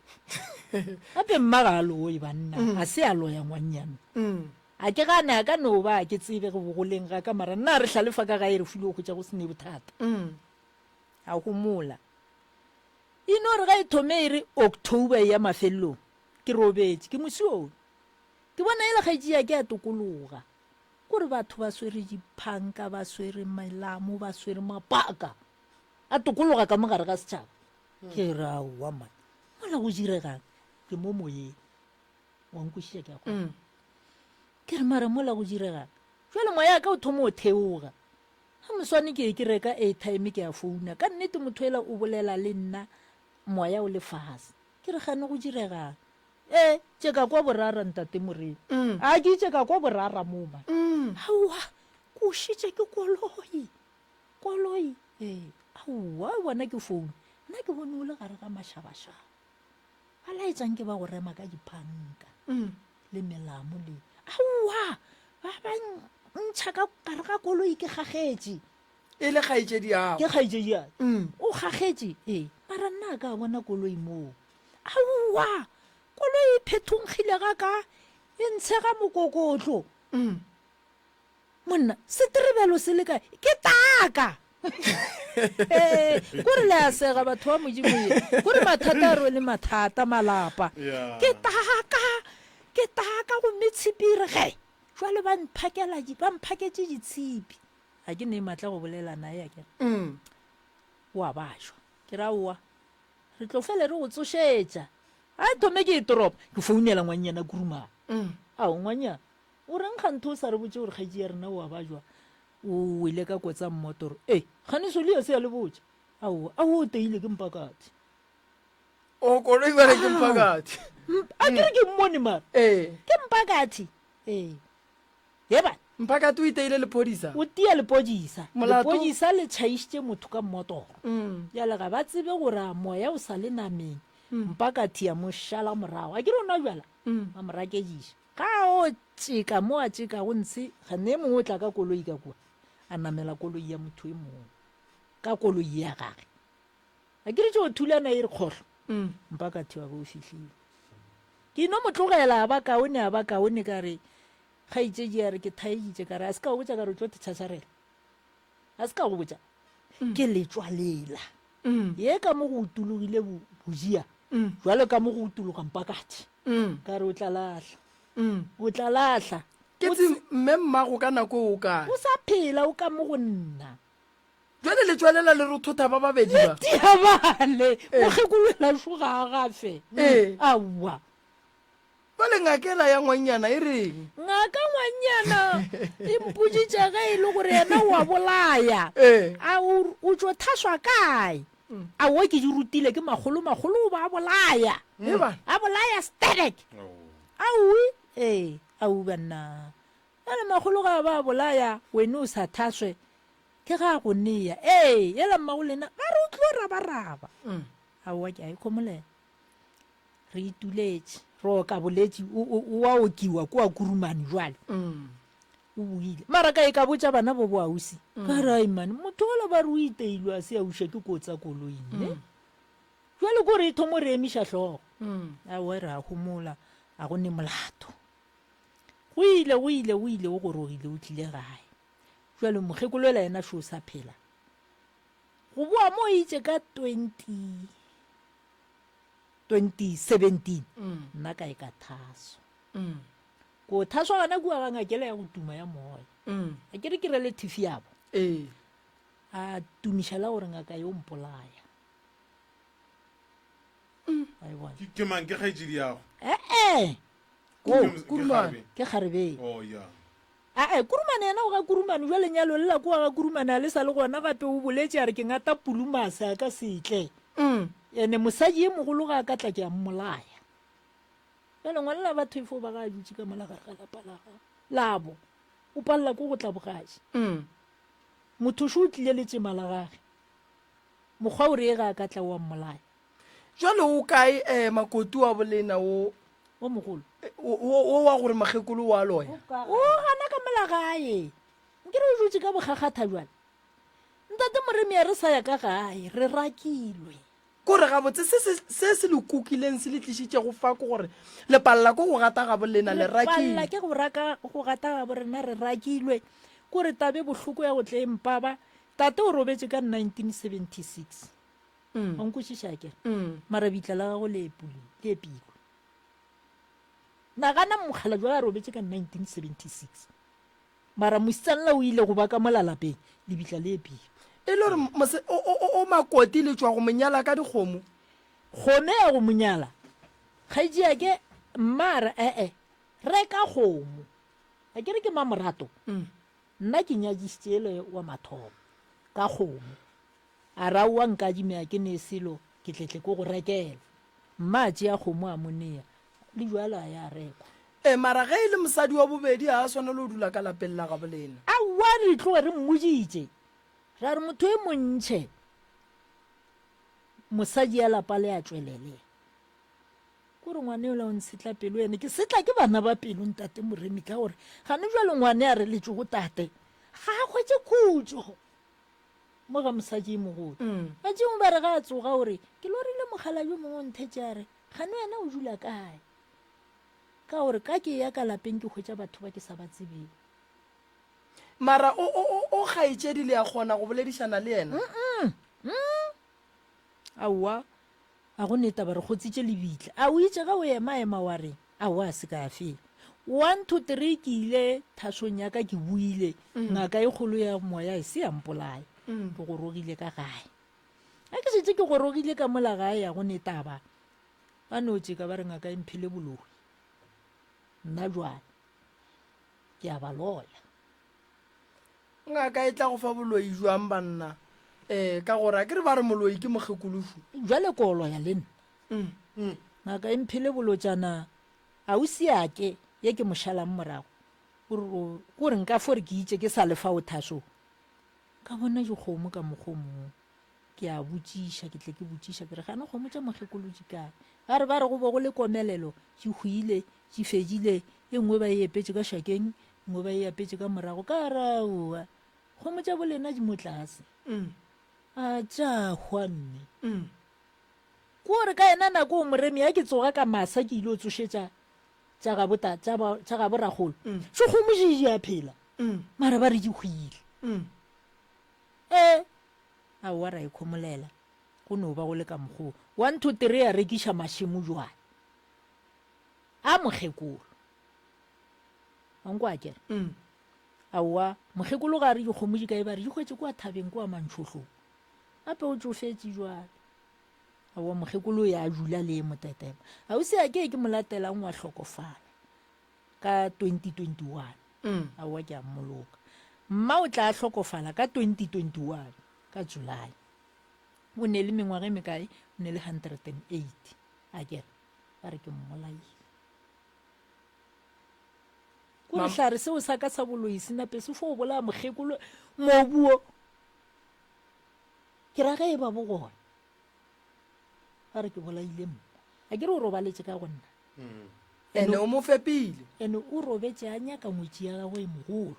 Gape mma ga a loye banna, ga se a loya ngwannyana. A ke gane a ka no ba a ke tsebe go bogoleng ga ka mara nna a re hlalefa ka gae re file go hwetša go se ne bothata. A homola. E no re ga e thome e re October e ya mafelelong, ke robetše, ke mosione. Ke bona e le kgaetši ya ke a tokologa. Kore batho ba swere diphanka, ba swere melamo, ba swere mapaka. A tokologa ka mo gare ga setšhaba. Ke re aowa man, mola go diregang? Ke mo moyeng. Wa nkwešiša ke a kgona. Ke re mara mola go diregang? Jwale moya wa ka o thoma o theoga. Ga moswane ke ye ke reka airtime ke a founa, ka nnete motho ela o bolela le nna moya o le fase. Ke re gane go diregang? E, tše ka kwa borara ntate Moremi. A ke itše ka kwa borara mo man. Aowa, ke o šitše ke koloi. Koloi? Ee. Aowa, bona ke foune. Nna ke bone o le gare ga mašabašaba. Ba laetšang ke ba go rema ka diphanka le melamo le aowa ba ba ntšha ka gare ga koloi ke gagetše. E le kgaetšedi yago? Ke kgaetšedi ya o gagetše ee mara nna a ka bona koloi moo aowa koloi e phethongile ga ka e ntshega mokokotlo. Monna, seterebelo se le kae? Ke taka! Ee, kore le a sega batho ba Modimo ye. Kore mathata a rwele mathata malapa. Ke taka, ke taka gomme tshipi e re ge. Jwale ba mphakela, ba mphaketše ditshipi. Ga ke ne matla go bolela naye akere. O a ba jwa. Ke re aowa, re tlo fele re go tsošetša. A thome ke e toropa, ke founela ngwannyana Kurumane. Ao ngwannyana, O reng kganthe o sa re botše gore kgaetši ya rena o a bajwa o wele ka kotsa mmotoro? E, kgane Soli a se a le botša. Aowa, aowa o teile ke mpakathi. O koloi bale ke mpakathi. A ke re ke mmone mara. Ee. Ke mpakathi. Ee. Yeba. Mpakathi o iteile lephodisa. O tia lepodisa. Molato. Lepodisa le tšhaišitše motho ka mmotoro. Bjale ga ba tsebe gore a moya o sa le nameng. Mpakathi a mo šala morago. A ke re o nwa bjala? A mo rakediša. Ga o tšeka mo a tšekago ntshe, gane e mongwe o tla ka koloi ka kua, a namela koloi ya motho e mongwe, ka koloi ya gage. A ke re tšo thulana e re kgohlo, mpa ka thiwa be o fihlile. Ke ino mo tlogela a ba kaone a ba kaone ka re kgaetšedi a re ke thaeditše ka re a se ka go botša ka re o tlo te tšhatšharela. A se ka go botša. Ke letšwa lela. Ye ka mo go utologile bojia jwalo ka mo go utologa mpakatši. Ka re o tla lahla. O tla lahla. Ke tse mme mmago ka nako o kae? O sa phela o ka mo go nna. Jwale le tšwelela le rothotha ba babedi ba. Tia bale, mokgekolo ela šo ga a gafe. Aowa. Jwale ngaka ela ya ngwannyana e reng? Ngaka ngwannyana e mpoditše ge e le gore yena o a bolaya. A o o tšo thaswa kae? Aowa ke di rutile ke makgolo makgolo o ba a bolaya. A bolaya sterek. Aowi ee aowi banna. Jwale makgolo ga a ba a bolaya wene o sa thaswe Ke ga a go nea. Ee, yela mmago lena ba re o tlo rabaraba. Aowa ke a ikhomolela. Re ituletše, re oka boletši, o, o, o a okiwa kua Kurumane jwale. O boile. Mara ka e ka botša bana bo bo ausi. Ka re, ai mane, motho ola ba re o iteilwe a se a uša ke kotsa koloi ne. Jwale ko re e thomo re emiša hlogo. Aowa re a homola, a go ne molato. Go ile, go ile, o ile, o gorogile, o tlile gae. Bjale mokgekolo yola yena šo o sa phela. Go boa mo itše ka 20, 2017 nna ka e ka thaswa. Ko thaswa gona kua ga ngakela ya go tuma ya moya. A ke re ke relative yabo. Ee. A tumiša la gore ngaka yo mpolaya. Wa e bona? Ke, ke mang? Ke kgaetšedi yago? Eh-eh. Ke- ke Kurumane. kgarebe. Ke kgarebeng. Oh, yeah. Ae, Kurumane yena o ga Kurumane, bjale lenyalo lela kua ga Kurumane a le sa le gona gape o boletše a re ke ngata Pulumase a ka se tle. Ene mosadi ye mogolo ga a ka tla ke a mmolaya. Bjale ngwanela batho e fo ba ga a dutše ka mola gare ga lapa la gagwe labo, o palela ko go tla bogadi. Motho šo o tlile letšema la gage, mokgwa o re ye ga a ka tla o a mmolaya. Jwale o kae eh, makoti wa bolena wo O mogolo. Wo, wo wa gore mokgekolo wa loya? O gana ka mola gae. Nkere o dutše ka bokgakgatha bjale. Ntate Moremi a re sa ya ka gae, re rakilwe. Kore gabotse se se, se se le kukileng se le tlišitšego fa ke gore le palela ke go gata gabo lena, le Re palela rakilwe. ke go raka, go gata gabo rena, re rakilwe. Kore tabe bohloko ya go tle e mpaba, tate o robetše ka 1976. Wa nkwešiša akere? Mara bitla la gago le epulwe, le epilwe. Nagana mokgalabje wa robetše ka 1976. Mara mosetsana o ile go ba ka mola lapeng, lebitla le epilwe. E le gore mose, o, o, o, o makoti le tšwa go mo nyala ka dikgomo? Kgomo ya go mo nyala? Kgaetšiake, mma a re, E-e, reka kgomo. Akere ke mamorato? Nna ke nyadišitše ele wa mathomo ka kgomo. A re, Aowa, nkadime, a ke nee selo, ke tle tle ko go rekela. Mma a tšea kgomo a mo nea, le bjalo a ya rekwa. Ee, mara ge e le mosadi wa bobedi ga a swanela go dula ka lapeng la gabo lena. Aowa, re tloge re mmoditše, ra re motho e montšhe, mosadi ya lapa le a tšwelele. Ko re ngwane yola o ntshetla pelo, ene ke setla ke bana ba pelo ntate Moremi, ka gore gane bjalo ngwane a re letšego tate ga a hwetše khutšo. Mo ga mosadi e mogolo. Ba tšengwe ba re ga a tsoga o re, Ke lorile mokgalabje mongwe o nthetše a re, Kgane wena o dula kae? Ka gore ka ke eya ka lapeng ke hwetša batho ba ke sa ba tsebeng. Mara o, o, o, o kgaetšedi le a kgona go boledišana le yena? Aowa, A go ne taba re kgotsitše lebitla. A o itše ge o ema-ema wa re, Aowa a se ka ya felo. One, two, three ke ile thasong ya ka ke boile, ngaka e kgolo ya moya e se ya mpolaya. Ke gorogile ka gae. Ge ke šetše ke gorogile ka mola gae ya go ne taba, ba no tšeka ba re ngaka e mphile boloi. Nna bjale ke a ba loya. Ngaka e tla go fa boloi jwang banna? Ee, ka gore a ke re ba re moloi ke mokgekološu. Bjale ko loya le nna. Ngaka e mphile bolotšana ausi ake ye ke mo šalang morago. O re o re nka fo re ke itše ke sa le fao thasong. Ka bona dikgomo ka mokgwa o mongwe. Ke a botšiša, ke tle ke botšiša ke re gane kgomo tša mokgekolo di kae? Ba re ba re go bo go le komelelo, di hwile, di fedile, e nngwe ba e epetše ka šakeng, e nngwe ba e apetše ka morago. Ka re aowa, kgomo tša bolena di mo tlase. A tša hwa mme. Ko re ka yena nako o moremi ya ke tsoga ka masa ke ile o tsošetša. tša gabo ta, tša ba, tša gabo ragolo. Še kgomo še di a phela. Mara ba re di hwile. Ee, aowa ra ikhomolela. Go no ba go le ka mokgoo. Wa nthotere ya rekiša mašemo jwale. A mokgekolo. Wa nkwa akere? Aowa, mokgekolo ga a re dikgomo di kae ba re di hwetše kua thabeng kua Mantšhohlong. Gape o tšofetše jwale. Aowa, mokgekolo o ya a dula le motetema. Ausi a ke ke mo latelang wa hlokofala ka 2021. Aowa ke a mmoloka. Mma o tla hlokofala ka 2021 ka July. O ne le mengwaga e mekae? O ne le 108. Akere ba re ke mmolaile. Ko re hlare seo sa ka sa boloi se nape se fo bolaya mokgekolo mobu wo. Ke ra ge e ba bo gona. Ba re ke bolaile mma. A ke re o robaletše ka go nna. Ene o mo fepile. Ene o robetše a nyaka ngwetši ya gagwe e mogolo.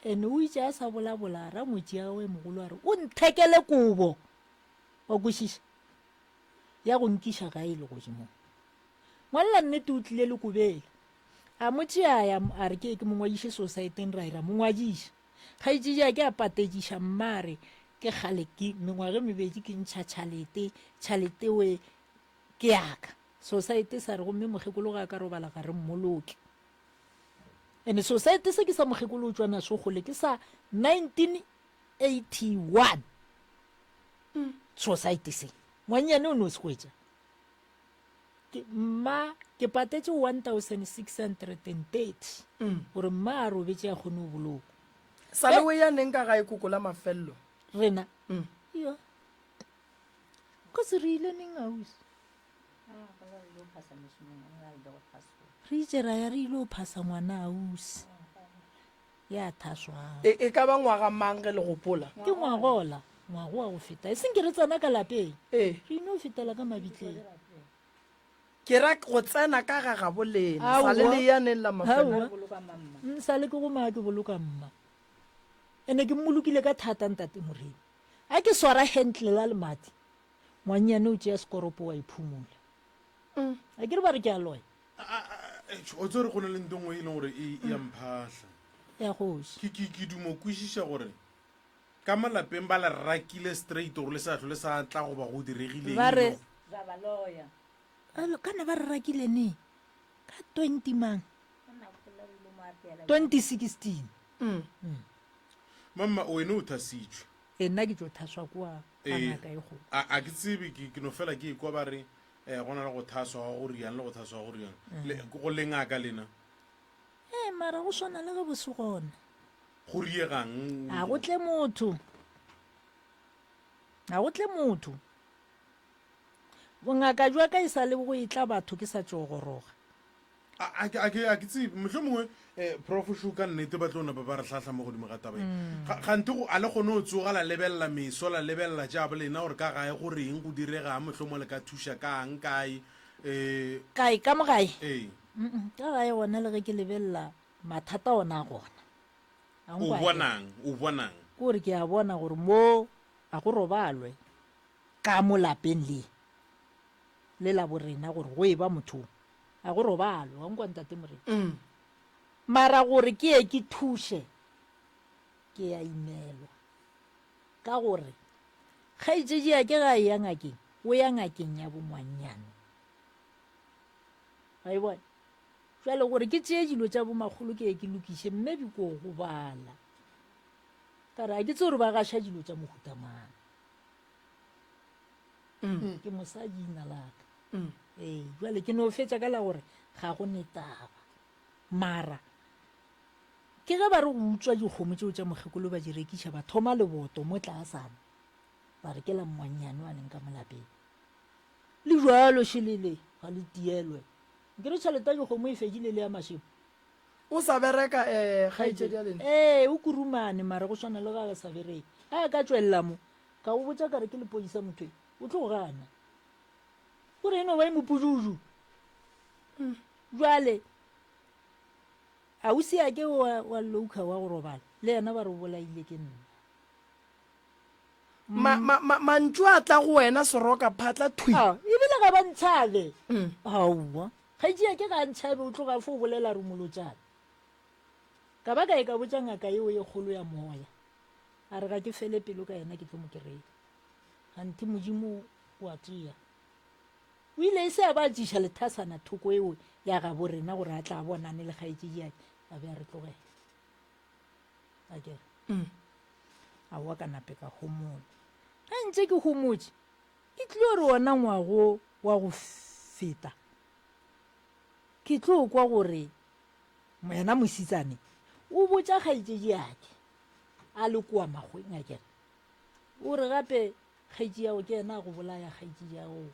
Ene o itše a sa bolabola a ra ngwetši ya gagwe e mogolo a re o nthekele kobo. Wa kwešiša? Ya go nkiša gae legodimong. Ngwalela nnete o tlile le kobele. A mo tšea a ya a re ke ke mo ngwadiše sosaeteng ra ira mo ngwadiša. Kgaetšedi a ke a patetšiša mma a re ke kgale ke mengwaga e mebedi ke ntšha tšhalete, tšhalete we ke yaka. Sosaete sa re gomme mokgekolo ga a ka robala ga re mmoloke. Ene sosaete se ke sa mokgekolo o tšwa naso kgole ke sa 1981. Sosaete se ngwannyane o no se hwetša. Ke, mma, ke patetše 1630 gore mma a robetše a kgone go bolokwa. Sa le o ya neng ka gae koko la mafello? Rena? Yo. Ko se re ile neng ausi? Re itše ra ya re ile go phasa ngwana ausi. Ya thaswang. E, e ka ba ngwaga mang ge le gopola? Ke ngwagola, ngwago wa go feta. E seng ke re tsena ka lapeng. Ee. Re ino fetela ka mabitleng. Ke ra go tsena ka ga gabo lena. Sa le le ya neng la mafelelo? Aowa. Sa le ke go maa ke boloka mma. Ene ke mmolokile ka thata ntate Moremi. A ke swara handle la lemati, ngwannyane o tšea sekoropo wa e phumola. A ke re ba re ke a loya. O tsere go na le nto nngwe e leng gore e e a mphahla. Ya kgoši. Ke ke ke dumo kwešiša gore ka mo lapeng ba le rakile straight gore le sa hlole sa tla goba go diregile Ba re eng. Ra ba loya. Kana ba re rakile neng? Ka 20 mang? 2016. Mamma wena o thasitšwe. Ee nna ke tšo thaswa kua ga ngaka e kgolo. A ke tsebe ke ke no fela ke ekwa ba re um go na le go thaswa ga go riang le go thaswa ga go riang. Le go le ngaka lena? Ee mara go swana le ge bo se gona. Go riegang? A go tle motho. A go tle motho. Bongaka jwa ka e sa le go etla batho ke sa tšo goroga. A, a, ke, a ke tsebe mohlomongwe eh, prof šo ka nnete ba tlo napa ba re hlahla mo godimo ga taba e mm. gante go a le kgone go tsoga la lebelela meso la lebelela tša bo lena gore ka gae go reng go diregang mohlomongwe le ka thuša kang kae um kae ka mo gae ee ka gae gona le ge ke lebelela mathata ona a gona o bonang o bonang ke gore ke a bona gore mo a go robalwe ka mo lapeng le le la borena gore go e ba motho A go robalwe, wa nkwa Ntate Morena? Mara gore ke ye ke thuše, ke a imelwa. Ka gore kgaetšedi ya ke ga a eya ngakeng, o ya ngakeng ya bongwannyane. Wa e bona? Jwale gore ke tšee dilo tša bomakgolo ke ye ke lokiše, mme bi ko gobala. Ka re a ke tsebe gore ba gaša dilo tša mohuta mang. Ke mosadi ina la ka. Ee, jwale ke no fetša ka la gore ga go ne taba. Mara ke ge ba re go utswa dikgomo tšeo tša mokgekolo ba di rekiša ba thoma leboto mo tlasana ba re ke la mmanyane wa leng ka mo lapeng. Le jwalo šelele ga le tielwe. Nke re tšhelete ya dikgomo e fedile le ya mašemo. O sa bereka eh kgaetšedi ya lena? Ee, o kurumane mara go swana le ga a sa bereke. Ga a ka tšwelela mo ka go botša ka re ke lepodisa motho e o tlo gana. Gore e no ba e mopududu. Jwale ausi a ke wa wa loukha wa go robala le yena ba re o bolaile ke nna. Ma, ma, ma, mantšu a tla go wena seroka phatla thwi. Ah, ebile ga ba ntshabe. Aowa. Kgaetšedi ke ga a ntšhabe o tloga fo o bolela re molotšana. Ka ba ka ye ka botša ngaka yeo ye kgolo ya moya. A re ga ke fele pelo ka yena ke tlo mo kereya. Ganthe Modimo o a tšea. O ile e se a ba a tšiša lethasana thoko eo ya gabo rena gore a tla a bonane le kgaetšediake, a be a re tlogela. A ke re, mm. Aowa ka nape ka homola. Ge ntše ke homotše, e tlilo re wona ngwago wa go feta, ke tlo kwa gore yena mositsane o botša kgaetšediake a le koa makgweng a kere o re gape kgaetši yago ke yena a go bolaya kgaetši yago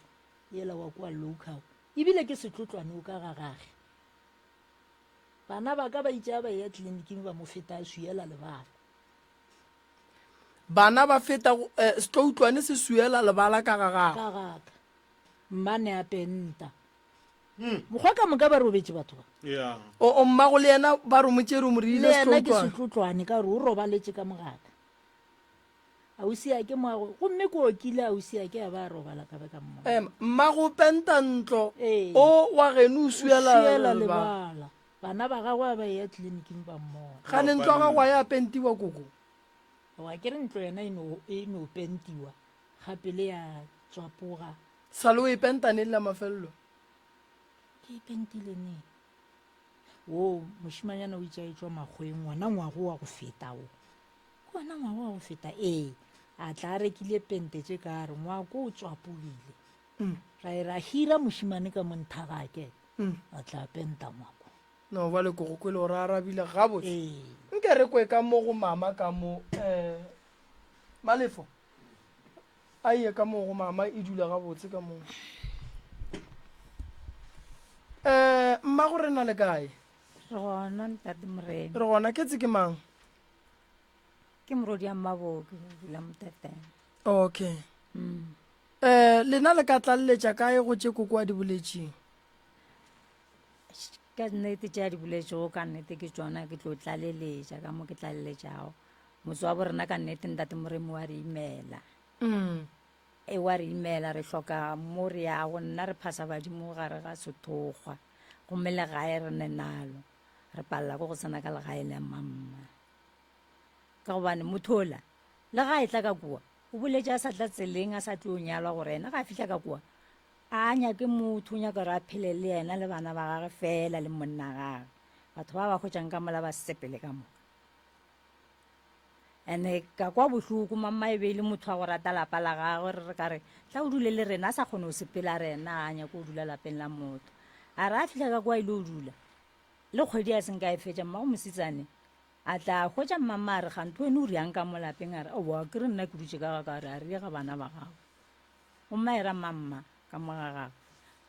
yela wa kua local ebile ke setlotlwane o ka ga gage bana ba ka ba itše a ba eya tleliniking ba mo feta a swiela lebala Bana ba feta eh, setloutlwane se swiela lebala ka ga gago. Ka gaka. Mmane a penta. Hmm. Mokgwa ka moka ba robetše batho ba. Yeah. O, o mmago le yena ba re mo tšere o mo reile Le yena ke setloutlwane. setlotlwane ka gore o robaletše ka mogaka. Ausi ya ke moago gomme ko okile ausi ya ke a ba a robala ka be ka mmona. Em, mmago o penta ntlo Ee. o wa geno o O swiela swiela lebala. lebala. Bana ba gagwe a ba eya tleliniking ba mmona. Gane ntlo ya gago a ya pentiwa koko? Wa ke re ntlo yona e no e no pentiwa gape le ya tswapoga. Sale o e penta neng la mafelelo? Ke e pentile neng? Wo mošimanyana o itše a etšwa makgweng ngwana ngwago wa go feta wo. Ke wona ngwago wa go feta ee. A tla a rekile pente tše ka re ngwako o tswapogile. Ra e ra hira mošimane ka mo nthagake a tla penta ngwako. No bale ko go kwele gore arabile gabotse. Ee. Nke re kwe ka mo go mama ka mo eh Malefo. A ye ka mo go mama e dula gabotse ka mo. Eh mma go rena le kae? Re gona ntate Morena. Re gona ke tse ke mang? Ke morodi ya Mmaboke o dula Moteteng. Okay. Mm. Eh lena le ka tlaleletša kae go tše koko a di boletšeng? Ka nnete tše a di boletšego ka nnete ke tšona ke tlo tlaleletša ka mo ke tlaleletšago. Motse wa bo rena ka nnete ntate Moremi wa re imela. Mm. E wa re imela re hloka mo re yago nna re phasa badimo gare ga sethokgwa gomme legae re ne nalo re palela ko go tsena ka legae la mamma ka gobane motho ola le ga e tla ka kua O boletše a sa tla tseleng a sa tlo nyalwa gore yena ga a fihla ka kua a nyake motho, o nyaka gore a phele le yena le bana ba gagwe fela le monna gagwe. Batho ba ba hwetšang ka mola ba sepele ka moka. Ene ka kwa bohloko mamma e be e le motho wa go rata lapa la gagwe re re ka re tla o dule le rena a sa kgone go sepela a re yena a nyake go dula lapeng la motho. A re a fihla ka kua a ile go dula le kgwedi a seng ka e fetša mmago mosetsane A tla a hwetša mmamma a re, Kganthe wena o riang ka mo lapeng? A re, Aowa, ke re nna ke dutše ka ga ka. A re, A re ye ga bana ba gago. Gomme a era mamma ka mo ga gagwe.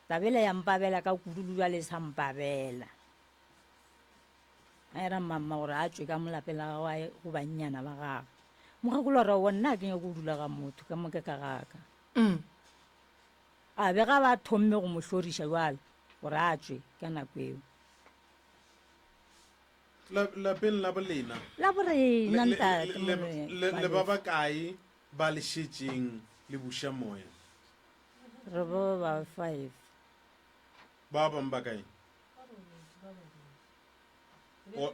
Taba yela ya mpabela ka kudu le bjale e sa mpabela. A era mamma gore a tšwe ka mo lapeng la gagwe a ye go bannyana ba gagwe. Mokgekolo a re, Aowa, nna ga ke nyake go dula ga motho, ka mo ke ka ga ka. A be ga ba thomme go mo hloriša bjale gore a tšwe ka nako eo. La, lapeng la bolena. La borena, Le, le, ntate le, Morena. le, le ba bakae ba le šetšeng le buša moya? Re ba ba five. Ba bangwe ba kae? O-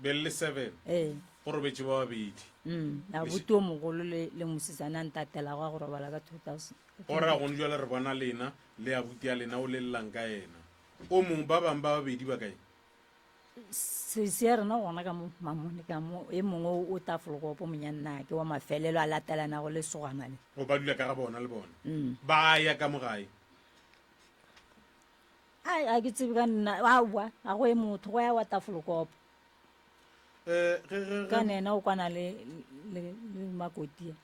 Be le le seven. Ee. Go robetše ba babedi. Mm, abuti o mogolo le, le mosetsana a ntatelago a go robala ka 2000. Go ra gone jwale re bona lena le abuti ya lena o le llang ka yena. O mongwe, ba bangwe ba babedi ba kae? Sesi ya rena gona ka mo mamone ka mo e mongwe o o tafolokopo monyannake wa mafelelo a latelanago le sogana le. O ba dula ka ga bona le bona. Mm. Ba ya ka mo gae. Ai a ke tsebe ka nna aowa ga go ye motho go ya wa tafolokopo. Eh, ge ge Ka ge nena o kwana le le le makotia.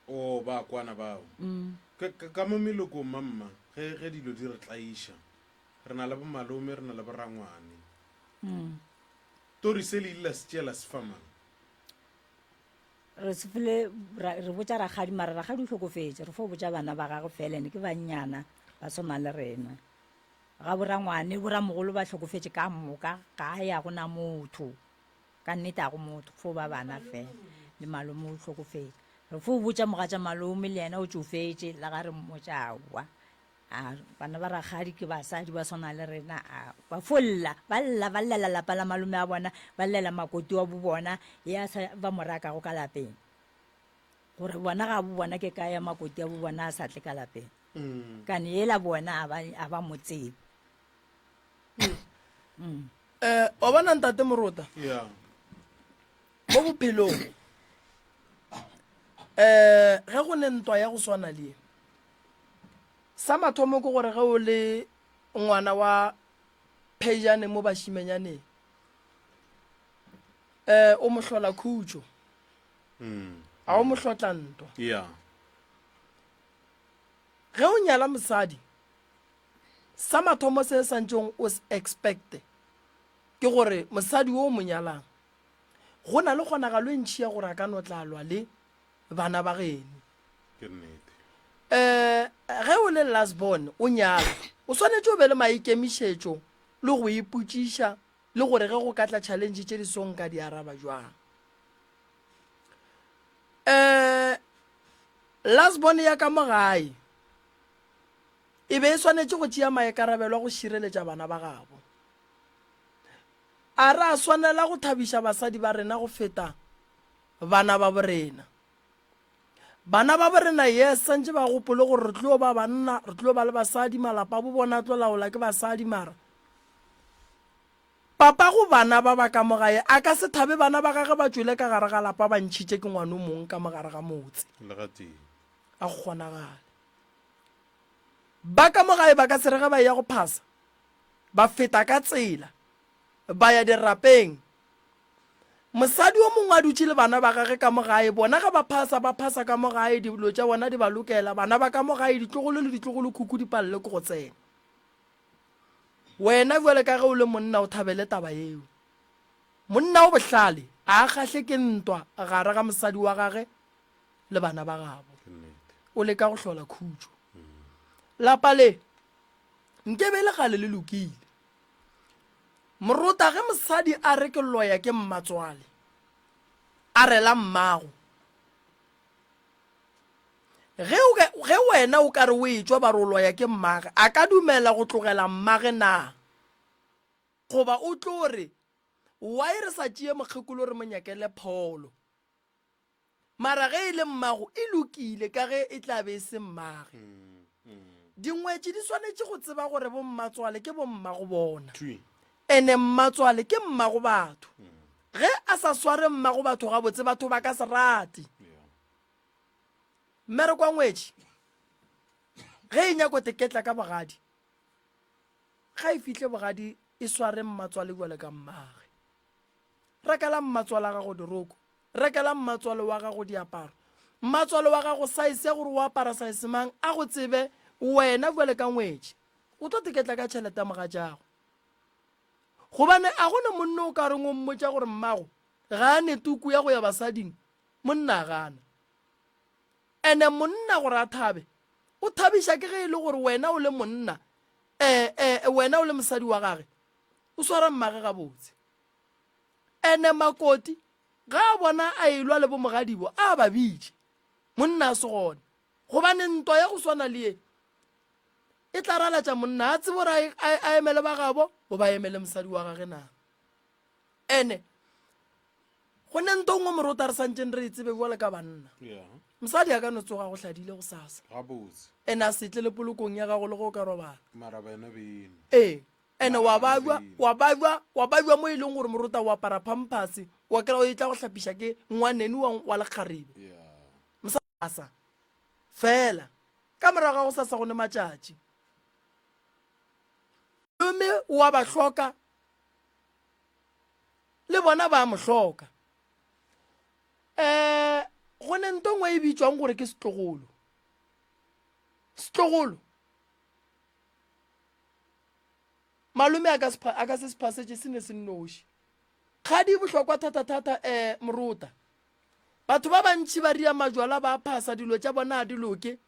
O ba kwana bao. Mm. Ka, ka, ka mo melokong mamma, ge, ge dilo di re tlaiša, re na le bomalome, re na le borangwane. Mm. Tori se le ile la se tšea la se fa mang? Re se file, ra, re botša rakgadi, mara rakgadi o hlokofetše, re fo botša bana ba gagwe fela, ene ke bannyana, ba swana le rena. Ga borangwane, boramogolo ba hlokofetše ka moka, ga ya go na motho. Ka nnete ga go motho, fo ba bana fela. Le malome o hlokofetše. Re fo botša mogatša malome le yena o tšofetše, la ga re mmotša aowa. A bana ba rakgadi ke basadi ba swana le rena, a ba fo lla, ba lla, ba llela lapa la malome a bona, ba llela makoti wa bo bona, ye a sa ba mo rakago ka lapeng. Gore bona ga bo bona ke kae ya makoti a bo bona a sa tle ka lapeng. Kane yela bona a ba, a ba mo tsebe. Eh, wa bona ntate Morota? Yeah. Mo bophelong eh ge go ne ntwa ya go swana le ye, sa mathomo ke gore ge o le ngwana wa phejane mo bašimenyaneng eh o mo hlola khutšo a o mo hlotla ntwa. Yeah. Ge o nyala mosadi sa mathomo se santšeng o se expecte ke gore mosadi wo o mo nyalang Go na le kgonagalo e ntši ya gore a ka no tla lwa le bana ba geno. Ke nnete. Um ge o le last born o nyala, o swanetše o be le maikemišetšo le go ipotšiša le gore ge go ka tla challenge tše di so nka di araba jwang. Um last born ya ka mo gae e be e swanetše go tšea maikarabelo a go šireletša bana ba gabo. A re a swanela go thabiša basadi ba rena go feta bana ba borena? Bana ba borena yes santše ba gopole gore re tlo ba banna, re tlo ba le basadi, malapa a bo bona a tlo laola ke basadi mara papa go bana ba ba ka mo gae a ka se thabe bana ba gage ba tšwele ka gare ga lapa ba ntšhitše ke ngwana o mong ka mo gare ga motse. Le gatee. A go kgonagale. Ba ka mo gae ba ka se re ge ba eya go phasa ba feta ka tsela ba ya dirapeng. Mosadi o mongwe a dutše le bana ba gage ka mo gae, bona ge ba phasa, ba phasa ka mo gae, dilo tša bona di ba lokela, bana ba ka mo gae, ditlogolo le ditlogolokhukhu di palelwe ke go tsena. Wena bjale ka ge o le monna o thabele taba yeo. Monna o bohlale a a kgahle ke ntwa gare ga mosadi wa gage le bana ba gabo. O leka go hlola khutšo. Lapa le Nke be le gale le lokile. Morota ge mosadi a re ke loya ke mmatswale, a rela mmago. Ge, ge wena o ka re o etšwa ba re o loya ke mmage, a ka dumela go tlogela mmage na? Goba o tlo re, Why re sa tšee mokgekolo re mo nyakele pholo? Mara ge e le mmago e lokile ka ge e tla be e se mmage. Dingwetši di swanetše go tseba gore bommatswale ke bommago bona. Ene mmatswale ke mmago batho. Ge a sa sware mmago batho gabotse batho ba ka se rate. Mmereko wa ngwetši ge e nyako teketla ka bogadi, ga e fihle bogadi e sware mmatswale bjalo ka mmage. Rekela mmatswala gago diroko. Rekela mmatswalo wa gago diaparo. Mmatswalo wa gago saese ya gore o apara saese mang a go tsebe wena bjale ka ngwetši. O tlo teketla ka tšhelete ya mogatšago. Gobane a go ne monna o ka reng o mmotša gore mmago ga a ne tuku ya go ya basading, monna a gana. Ene monna gore a thabe, o thabiša ke ge e le gore wena o le monna, eh, eh, wena o le mosadi wa gage, o swara mmage gabotse. Ene makoti ge a bona a elwa le bomogadibo a ba bitše, monna a se gona. Gobane ntwa ya go swana le ye e tla ralatša monna a tsebe gore a emele ba gabo goba a emele mosadi wa gage na. Ene go ne nto nngwe morota re santšeng re e tsebe bjale ka banna. Mosadi a ka no tsoga go hladile go sasa. Ene a se tle le polokong ya gago le go ka robala. Ee. Ene wa babja, wa babja, wa babja mo e leng gore morota o apara phamphase, wa kry-a o e tla go hlapiša ke ngwaneno wa, wa lekgarebe. Mosasa. Fela, ka morago ga go sasa go ne matšatši. Mme o a ba hloka, le bona ba a mo hloka. Um go ne nto nngwe e bitšwang gore ke setlogolo. Setlogolo. Malome a ka se a ka se se phasetše se ne se nnoši. Kgadi e bohlokwa thata-thata eh morota. Batho ba bantši ba ria majwala ba phasa dilo tša bona a di loke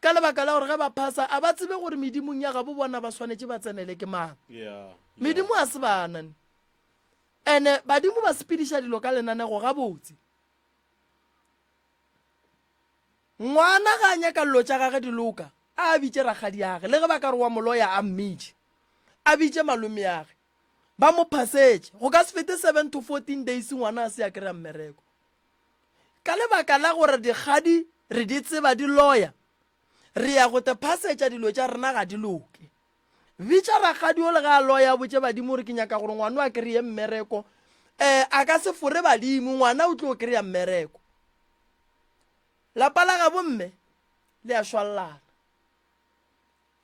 ka lebaka la gore ge ba phasa a ba tsebe gore medimong ya gabo bona ba swanetše ba tsenele ke mang. Medimo a se bana ne. Ene badimo ba sepediša dilo ka lenanego gabotse. Ngwana ga a nyaka dilo tša gage di loka. A bitše rakgadiage, le ge ba ka re wa moloya a mmitše. A bitše malomeage. Ba mo phasetše. Go ka se fete 7 to 14 days ngwana a se a kry-a mmereko. Ka lebaka la gore dikgadi re di tseba di loya, re ya go te phasetša dilo tša rena ga di loke. Bitša rakgadi o le ga a loya a botše badimo gore ke nyaka gore ngwano a kry-e mmereko. Um a ka se fore badimo, ngwana o tlo kry-a mmereko. Lapa la gabo mme le a šwallana.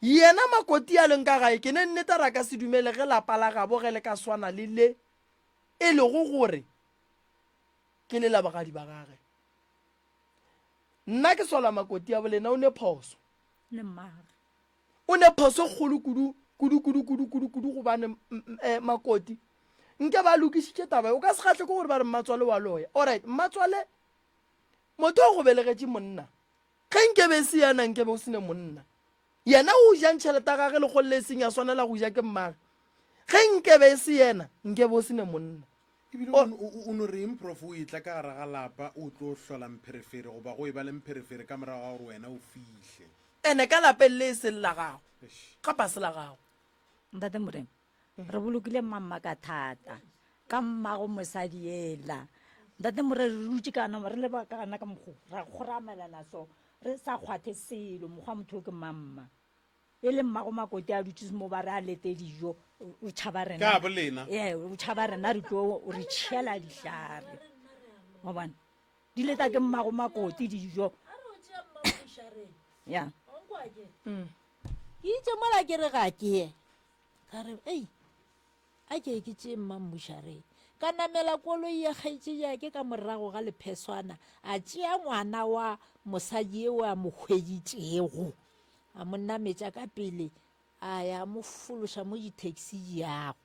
Yena Makoti a leng ka gae, ke ne nnete ra ka se dumele ge lapa la gabo ge le ka swana le le e lego gore ke le la bogadi ba gage. Nna ke sola Makoti ya bolena o ne phoso. Le mmagwe. O ne phoso e kgolo kudu, kudu, kudu, kudu, kudu, kudu gobane eh, Makoti nke ba lokišitše taba o ka se kgahle ke gore ba re mmatswale wa loya. Alright, mmatswale motho o go belegetše monna. Ge nke be e se yena nke be o se ne monna. Yena o jang tšhelete ya gage lekgolo le e seng ya swanela go ja ke mmage. Ge nke be e se yena nke be o se ne monna. Ebile o no reng prof o etla ka gare ga lapa o tlo hlola mpherefere goba go e ba le mpherefere ka morago ga gore wena o fihle. Ene ka lapeng le e seng la gago, kapa se la gago. Ntate Morena, re bolokile mmamma ka thata ka mmago mosadi ela. Ntate Morena, re dutše kana re le ba kana ka mokgo ra kgoramelana so re sa kgwathe selo mokgwa motho o ke mamma. E le mmago makoti a dutše mo ba re a lete dijo o tšhaba rena. Ka bo lena. Ee, o tšhaba rena re tlo re tšhela dihlare. Wa bona? Di leta ke mmago makoti dijo. Ya. Ke itše mola ke re ga ke ye. Ka re, ei, a ke ke tšee mmammušareng. Ka namela koloi ya kgaetšediake ka morago ga lepheswana, a tšea ngwana wa mosadi eo a mo hweditšego, a mo nametša ka pele, a ya a mo fološa mo di-taxi di yago.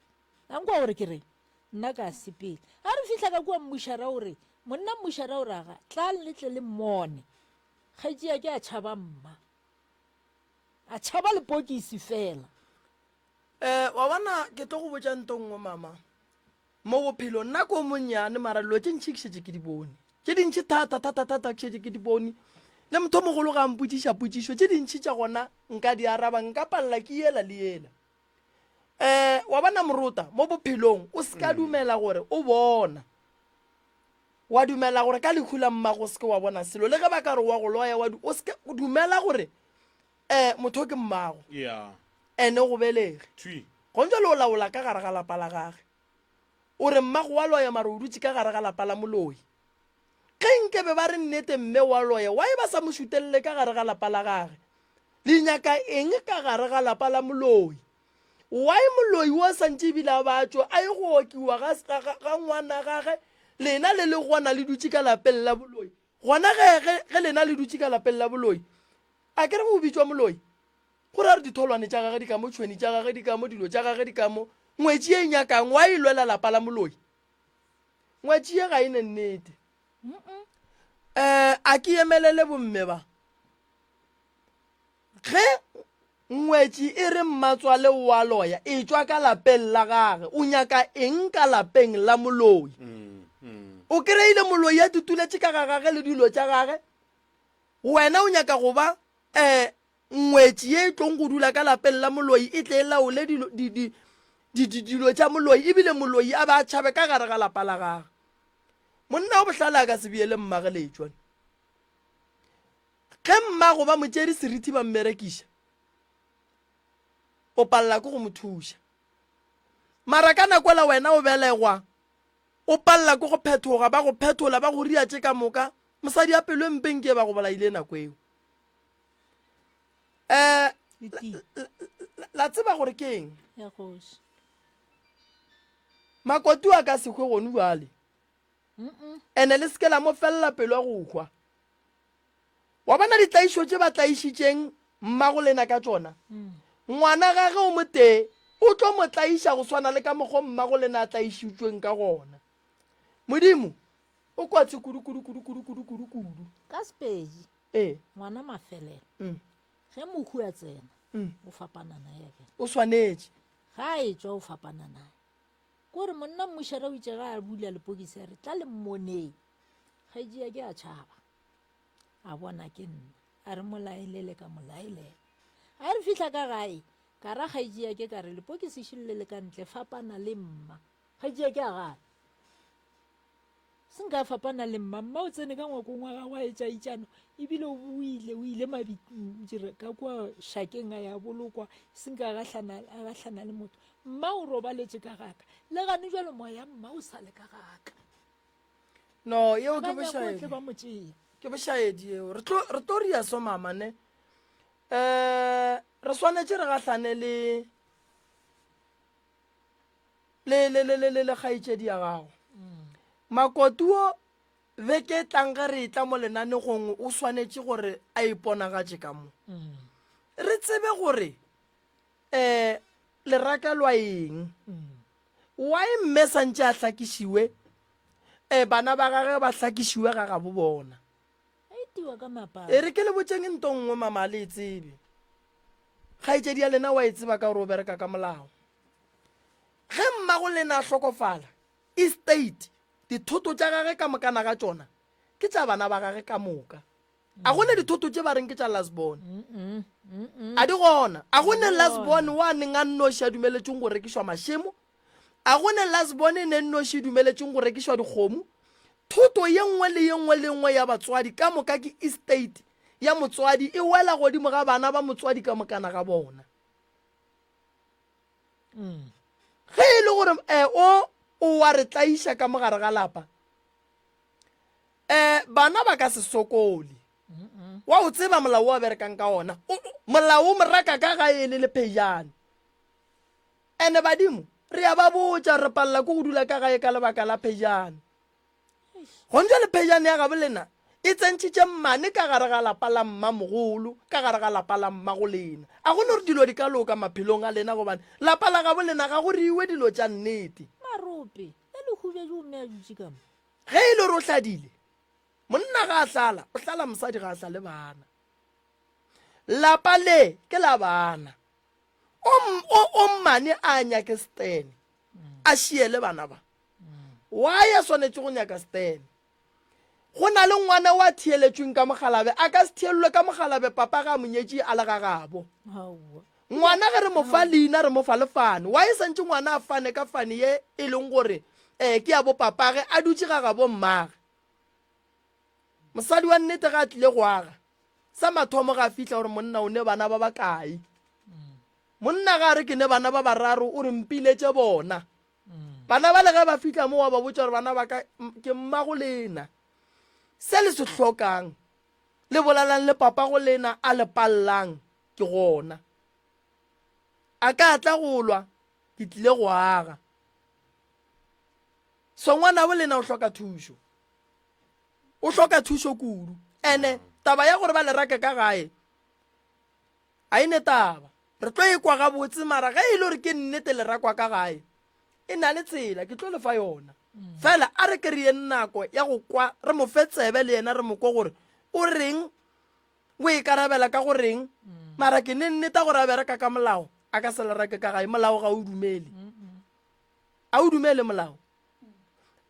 A nkwa gore ke reng? Nna ka sepela. A re fihla ka kua mmušara o re, Monna mmušara o re, Aga, tlang le tle le mmone. Kgaetšediake a tšhaba mma. A tšhaba lepokisi fela. Eh, wa bona ke tlo go botša nto nngwe mama. Mo bophelong nna ko monnyane mara dilo tše ntši ke šetše ke di bone. Tše dintši thata thata thata ke šetše ke di bone. Le motho mogolo ga mpotšiša potšišo tše dintši tša gona nka di araba nka palela ke yela le yela. Eh, wa bona morota mo bophelong o se ka dumela gore o bona. Wa dumela gore ka lehu la mmago o se ke wa bona selo le ge ba ka re wa go loya wa o se ke dumela gore eh motho ke mmago yeah ene go belege thwi gong jalo o laola ka gare ga lapa la gage o re mmago wa loya mara o dutše ka gare ga lapa la moloi ge nke be ba re nnete mme wa loya why ba sa mo šutelele ka gare ga lapa la gage le nyaka eng ka gare ga lapa la moloi why moloi o sa ntše ebile a ba tšwe a ye go okiwa ga, ga, ga, ga ngwana gage lena le le gona le dutše ka lapeng la boloi Gona ge, ge, ge lena le dutše ka lapeng la boloi, a ke re o bitšwa moloi? Go ra gore ditholwane tša gage di ka mo, tšhweni tša gage di ka mo, dilo tša gage di ka mo. Ngwetši ye e nyakang, wa e lwela lapa la moloi? Ngwetši ye ga e ne nnete. Um, a ke emelele bomme ba. Ge ngwetši e re mmatswale o a loya, e tšwa ka lapeng la gage. O nyaka eng ka lapeng la moloi? O kry-ile moloi a tutuletše ka ga gage le dilo tša gage. Wena o nyaka go ba um ngwetši ye e tlong go dula ka lapeng la moloi e tle e laole dilo, di, di, di, di, dilo tša moloi ebile moloi a ba a tšhabe ka gare ga lapa la gage. Monna o bohlale a ka se beele mmage letšwa. Ge mmago ba mo tšere seriti ba mmerekiša, o palela ke go mo thuša. Mara ka nakwela wena o belegwa, o palela ke go phethoga, ba go phethola, ba go ria tše ka moka, mosadi ya pelo e mpe nke ba go bolaile nako eo. Um la tseba gore ke eng? Makoti a ka se hwe gone jwale. Ene le seke la mo felela pelo ya go hwa. Wa bona ditlaišo tše ba tlaišitšeng mmago lena ka tšona? Ngwana gage o motee o tlo mo tlaiša go swana le ka mokgo mmago lena a tlaišitšweng ka gona. Modimo o kwatse kudu kudu kudu kudu kudu kudu kudu. Ka Sepedi, Ee. ngwana mafelelo, Mm. ge mohu a tsena, Mm. o fapana naye akere. O swanetše. Ge a etšwa o fapana naye. Kore monna mmušara o itše ge a bula lepokisi a re, tla le mmoneng. Kgaetšedi ya ke a tšhaba. A bona ke nna. A re mo laelele ka mo laelela. A re fihla ka gae, ka ra kgaetši ya ke ka re, Lepokisi šele le le ka ntle, fapana le mma. Kgaetši ya ke a gana. Se nka fapana le mma. Mma o tsene ka ngwakong wa gagwe a etša itšano, ebile o boile, o ile mabitire ka kua šakeng a ya bolokwa, se nka gahlana, a gahlana le motho. Mma o robaletše ka gaka. Le gane jwalo moya mma o sa le ka gaka. No, yeo ke Ba nyako bošaedi. tle ba mo tšea. Ke bošaedi yeo. Re tlo re tlo ria so mama ne. Eh, re swanetše re gahlane le le le le le le le kgaetšedi ya gago. Makoti wo beke e tlang ge re etla mo lenanegong o swanetše gore a iponagatše ka mo. Re tsebe gore eh le rakelwa eng. Why mme santše a hlakišiwe eh bana ba gage ba hlakišiwe ga gabo bona. A itiwa ka maparo. E re ke le botšeng nto nngwe mama a le e tsebe. Kgaetšedi ya lena wa e tseba ka gore o bereka ka molao. Ge mmago lena a hlokofala, estate, dithoto tša gage ka mokana ga tšona ke tša bana ba gage ka moka. A go ne dithoto tše ba reng ke tša lastborn? A di gona. A go ne lastborn wa neng a nnoši a dumeletšweng go rekišwa mašemo? A go ne lastborn e ne nnoši e dumeletšweng go rekišwa dikgomo? Thoto ye nngwe le ye nngwe le nngwe ya batswadi ka moka ke estate ya motswadi, e wela godimo ga bana ba motswadi ka mokana ga bona. Ge e le gore eh, o o wa re tlaiša ka mogare ga lapa, eh, bana ba ka se sokole. Wa o tseba molao o a berekang ka ona. Molao o moraka ka ga e le lephejane. Ene badimo re a ba botša re palela ke go dula ka gae ka lebaka la phejane. Gone jwale phejane ya gabo lena e tsentšhitše mmane ka gare ga lapa la mmamogolo, ka gare ga lapa la mmago lena. A go no re dilo di ka loka maphelong a lena gobane lapa la gabo lena ga go riwe dilo tša nnete. Marope, le lehubetše gomme a dutše ka mo. Ge e le gore o hladile, monna ga a hlala, o hlala mosadi ga a hlale bana. Lapa le ke la bana. O, o, o mmane a nyake stene, a šiele bana ba. Why a swanetše go nyaka stene? Go na le ngwana wa theeletšweng ka mogalabe, a ka se theelelwe ka mogalabe papa ga a mo nyetše a le ga gabo. Ngwana ge re mo fa leina re mo fa le fane. Why e santše ngwana a fane ka fane ye e leng gore um ke ya bo papage a dutše ga gabo mmage. Mosadi wa nnete ga a tlile go aga, sa mathomo ga a fihla gore monna o ne bana ba bakae. Monna ga a re ke ne bana ba bararo o re mpiletše bona. Bana ba le ge ba fihla mo wa ba botša gore bana ba ka ke mmago lena. Se le se hlokang le bolelang le papa go lena a le pallang ke gona. A ka tla go lwa ke tlile go aga. So ngwanabo lena o hloka thušo. O hloka thušo kudu. Ene taba ya gore ba le rake ka gae A e ne taba. Re tlo e kwa gabotse, mara ge e le gore ke nnete le rakwa ka gae, e na le tsela, ke tlo le fa yona. Fela a re ke re yeng nako ya go kwa, re mo fe tsebe le yena re mo kwe gore o reng, o ikarabela ka go reng. Mara ke ne nneta gore a bereka ka molao, a ka se le rake ka gae, molao ga o dumele. A o dumele molao?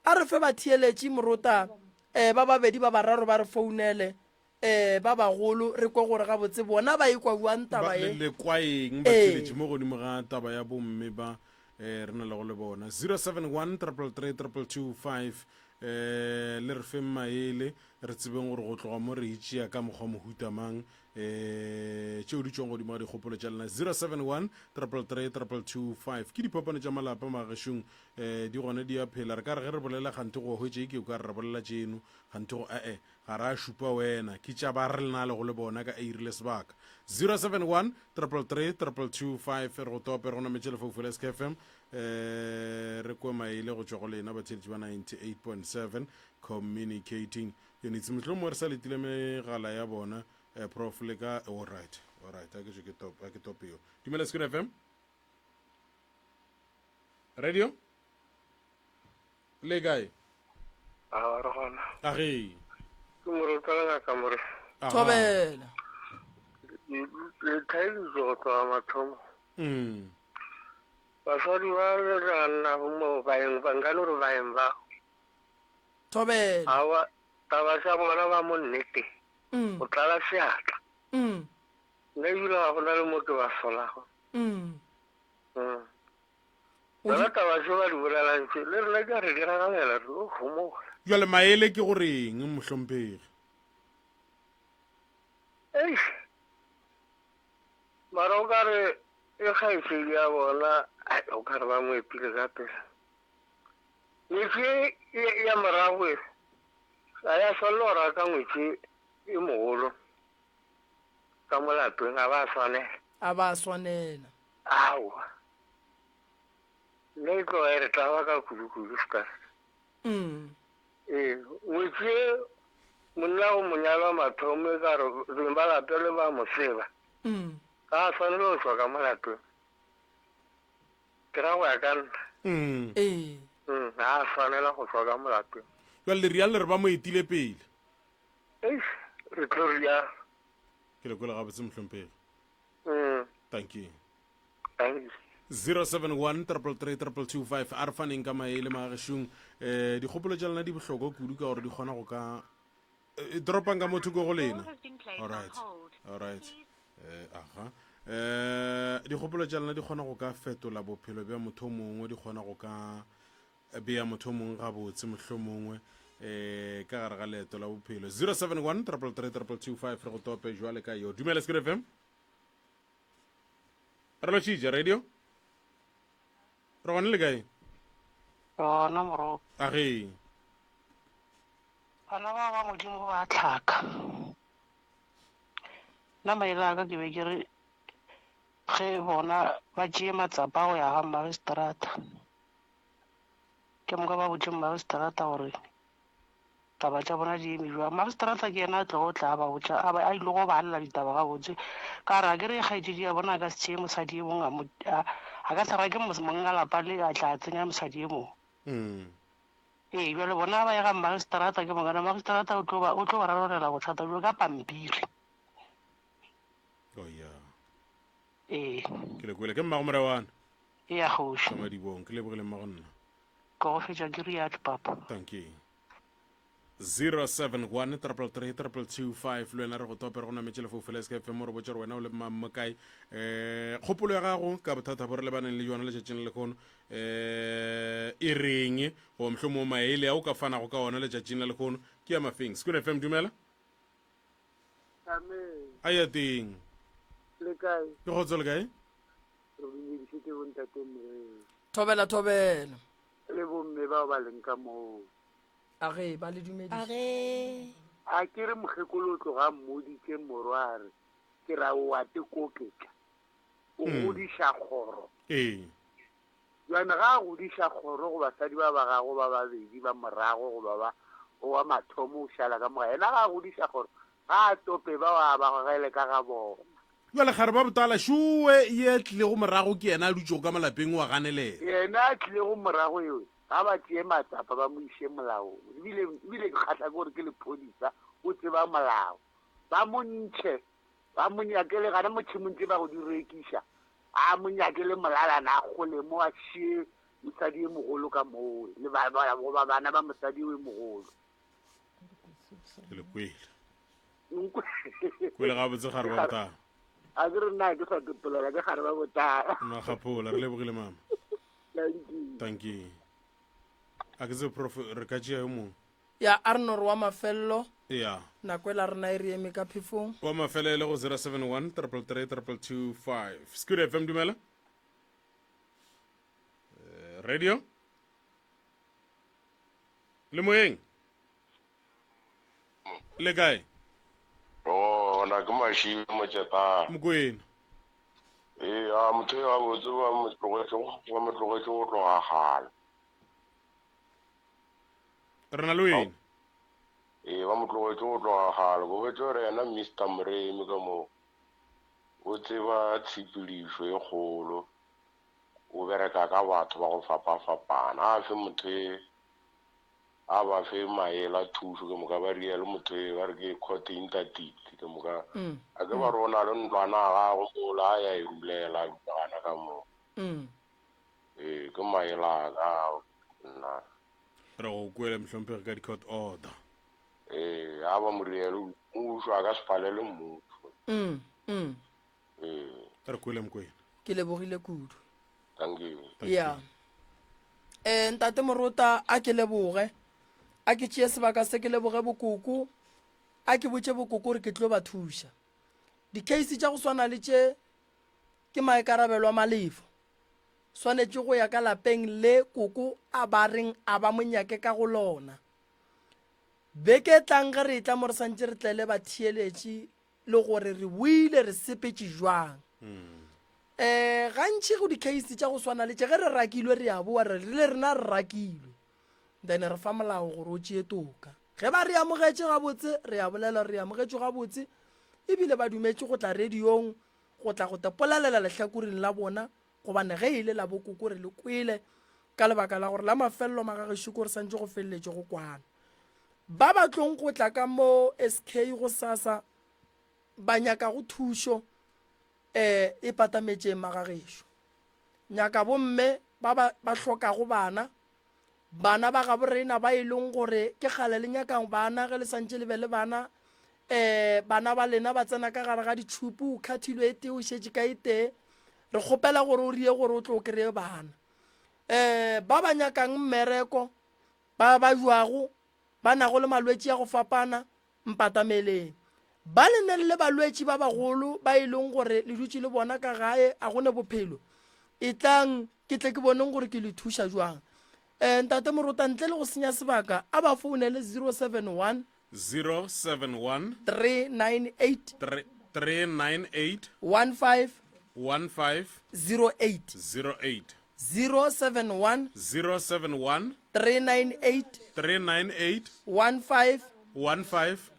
A re fe batheeletši morota um ba babedi ba bararo ba re founele Ee, ba bagolo, re kwe gore gabotse bona ba ikwa bjang taba Ba, le, ye. le kwa eng Ee. batheeletši mo godimo ga taba ya bomme ba eh, re na lego le bona 071 333 2225 eh, le re feng maele re tsebeng gore go tloga mo re itšea ka mokgwa mohuta mang eh, tšeo di tšwang godimo ga dikgopolo tša lena 071 333 2225 ke diphapano tša malapa magešong eh, di gona di a phela re ka re ge re bolela kganthe go hwetše e ke o ka re re bolela tšeno kganthe go ee Ga ra šupa wena, ke tša ba re na lego le bona ka eiri le sebaka. 071 333 2225 re go tope, re go nametše lefaufau la SKFM, eh, re kwe maele go tšwa go lena batheeletši ba 98.7 communicating units. Mohlomongwe re sa letile megala ya bona, eh, Prof le ka, all right, all right, a ke tšwe ke top, a ke tope yo. Dumela Sekhukhune FM. Radio? Le kae? Awa, re gona. A ge. Ke moruta le ngaka more. Aha. Thobela. Le thaeditše go tloga mathomo. Mm. Basadi ba le nna mo baeng ba nka no re baeng ba. Thobela. Awa, taba tša bona ba mo nnete. Mm. Go tlala seatla. Mm. Nna ebile ga go na le mo ke ba solago. Mm. Mm. O Tsona di- taba tse ba di bolelang tse le rena di a re diragalela re no homola. Jwale maele ke goreng mohlomphegi? Eish. Mara o ka re e kgaetšedi ya bona ai, o ka re ba mo epile ka pela. Ngwetši e e- ya morago e ga ya swanela go raka ngwetši e mogolo ka mo lapeng ga ba swanela. A ba swanela. Aowa. Nna e tloga e re tlaba ka kudu-kudu seka. Mm. Ee, ngwetši e monna go monyalwa mathomo e ka re beng ba lape le ba mo tseba. Mm. Ga a swanele go tšwa ka mo lapeng. Ke ra go ya ka nna. Mm. Ee. Mm, ga a swanela go tšwa ka mo lapeng. Jwale le rialo le re ba mo etile pele. Eish, re tlo rialo. Ke le kwele gabotse mohlomphegi. Mm. Thank you. Thank you. 071 333 2225 a re faneng ka maele magešong um dikgopolo tša lena di bohlokwa kudu ka gore di kgona go ka eh, dropang ka motho ko go lena alright alright eh, aha eh dikgopolo tša lena di kgona go ka fetola bophelo bja motho o mongwe di kgona go ka bea motho o mongwe gabotse mohlomongwe eh ka gare ga leeto la bophelo 071 333 2225 re go tope jwale ka yo dumela Sekolo FM Re lotšhitše radio. Re gone le kae? Gona morogo. A ge. Bana ba ba Modimo ba tlhaka. Nna maele a ka ke be ke re ge bona ba tšee matsapa go ya ga mmagistrata. Ke moka ba botše mmagistrata gore taba tša bona di eme bjang. Magistrata ke yena a tlogo tla a ba botša, a ba a ile go ba alela ditaba gabotse. Ka gore a ke re kgaetšedi ya bona a ka se tšee mosadi e mongwe a mo, a, a ka se rake monga lapa le a tla a tsenya mosadi e mongwe. Ee, bjale bona ba ye ga magistrata ke mokana magistrata o tlo ba, o tlo ba rarollela bothata bjo ka pampiri. Oh yeah. Ee. Ke le kwele ke mmago Morewana. Ee, kgoši. Ka madibong ke lebogile mmago nna. Ke go fetša ke rialo papa. Thank you. 071 333 2225 le wena re go tope re go nametše lefofu la SKFM re botše gore wena o le mang mo kae um kgopolo ya gago ka bothata bo re lebaneng le jona letšatšing le lekgono um e reng goba mohlomongwe maele a o ka fanago ka ona letšatšing la lekgono ke ya mafeng Sekolo FM dumela Amen. a ya teng Le kae? ke kgotso le kae Re dumedišitše bontate Morena. Thobela thobela. Le bomme bao ba leng ka moo. A ge ba le dumediša. A ge. A ke re mokgekolo o tloga mmoditše morwa a re, Ke ra o a tekoketša. O godiša kgoro. Ee. Bjale ga a godiša kgoro go basadi ba ba gagwe ba babedi ba morago goba ba wa mathomo o šala ka moga, yena ga a godiša kgoro ga a tope bao a ba gogele ka ga bona. Bjale kgare ba botala, šowe ye tlilego morago ke yena a dutšego ka mo lapeng o a ganelela. Yena a tlilego morago eo, ga ba tšee matsapa ba mo iše molaong. Ebile, ebile ke kgahla ke gore ke lephodisa, o tseba molao. Ba mo ntšhe, ba mo nyakele gana mo tšhemong tše ba go di rekiša, a mo nyakele molalana a gole mo a šie mosadi e mogolo ka mowe, le ba, ba, goba bana ba mosadi e mogolo. Ke le kwele. Kwele gabotse gare ba botala. A ke re nna ke sa topolela ke gare ba botala. Nna gapola re lebogile mama. Thank you. Thank you. A ke tse prof re ka tšea yo mongwe. Ya a re no re wa mafelelo. Ya. Nako e la rena e re eme ka phefong. Wa mafelelo go 071 333 2225. Skud FM dumela. Eh, radio. Le moyeng. Le kae? Gona ke mašilo motšepana. Mokwena. Ee, a motho yo gabotse ba mo tlogetše ba mo tlogetše go tloga kgale. Re na le wena. Ee, ba mo tlogetše go tloga kgale. Ko hwetše gore yena Mister Moremi ka mo o tseba tshepedišo e kgolo. O bereka ka batho ba go fapafapana. A fe motho e A ba fe maele a thušo ke moka ba rialo motho e ba re ke court interdict ke moka a ke ba re o na le ntlwana ya gago mola a ya e rulela a dula gana ka moo. Ee ke maele a ka ao nna. Re go kwele mohlomphegi ka di-court order. Ee a ba mo rialo mmušo a ka se palele mmušo. Re kwele Mokwena. Ke lebogile kudu. Thank you. Ya. Eh ntate Morota a ke leboge. A ke tšee sebaka se ke leboge bokoko. A ke botše bokoko gore ke tlo ba thuša. Di-case tša go swana le tše ke maikarabelo a Malefo. Swanetše go ya ka lapeng le koko a ba reng a ba mo nyake ka go lona. Beke e tlang ge re etla mo re santše re tlele batheeletši le gore re boile re sepetše jwang. Um gantši go di-case tša go swana le tše ge re rakilwe re a boa re re le rena re rakilwe then re fa molao gore o tšee toka. Ge ba re amogetše gabotse re a bolela re amogetšwe gabotse ebile ba dumetše go tla radiong go tla go tepolelela lehlakoreng la bona gobane ge e le la bokoko re le kwele ka lebaka la gore la mafelelo magagešo ko re santše go feleletše go kwana. Ba ba tlong go tla ka mo SK go sasa ba nyakago thušo eh e patametšeng magagešo. Nyaka bomme ba ba ba hlokago bana, bana ba gabo rena ba e leng gore ke kgale le nyakang bana ge le santše le be le bana eh bana ba lena ba tsena ka gare ga ditšhupu o khathilwe e tee o šetše ka e tee re kgopela gore o rie gore o tlo kry-e bana eh ba ba nyakang mmereko Ba ba jwago, ba nago le malwetši a go fapana, mpatameleng. Ba le neng le balwetši ba bagolo ba e leng gore le dutše le bona ka gae, a go ne bophelo? Etlang ke tle ke boneng gore ke le thuša jwang. Eh, Ntate Morota, ntle le go senya sebaka, a ba founele 071 071 398 398 15 15 08 08 071 071 398 398 15 15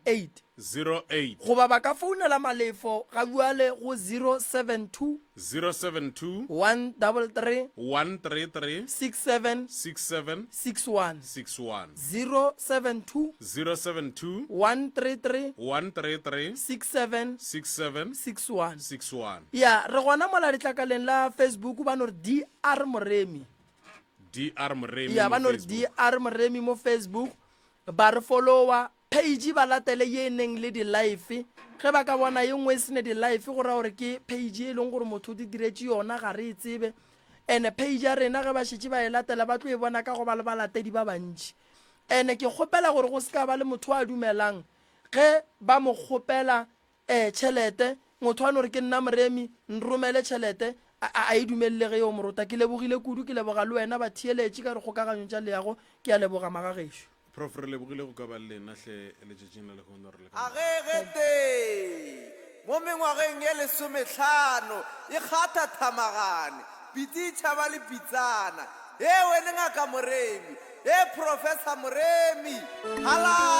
08 08 goba ba ka founela Malefo ga bjale go 072 072 133 133 67 67 61 61 072 072 133 133 67 67 61 61 Ya, re gona mola letlakaleng la Facebook ba no re DR Moremi. DR Moremi Ya, mo ba no re Facebook. DR Moremi mo Facebook. Ba re follower, page ba latele ye e neng le di-life. Ge ba ka bona ye nngwe e sene di-life go ra gore ke page e leng gore motho o di diretše yona ga re e tsebe. Ene page ya rena ge ba šetše ba e latela ba tlo e bona ka go ba le balatedi ba bantši. Ene ke kgopela gore go se ka ba le motho a dumelang ge ba mo kgopela Ee, tšhelete. Motho a no re ke nna Moremi, nromele tšhelete. A, a, a e dumelele ge yo morota. Ke lebogile kudu, ke leboga le wena batheeletši ka dikgokaganyo tša leago. Ke a leboga magagešo. Prof, re lebogile go ka ba le lena hle letšatšing la lehono. Re le ka A ge ge tee mo mengwageng ye lesomehlano e kgatha thamagane, pitsi e tšhaba le pitsana. Hee wene Ngaka Moremi! Hee Professor Moremi! Halala!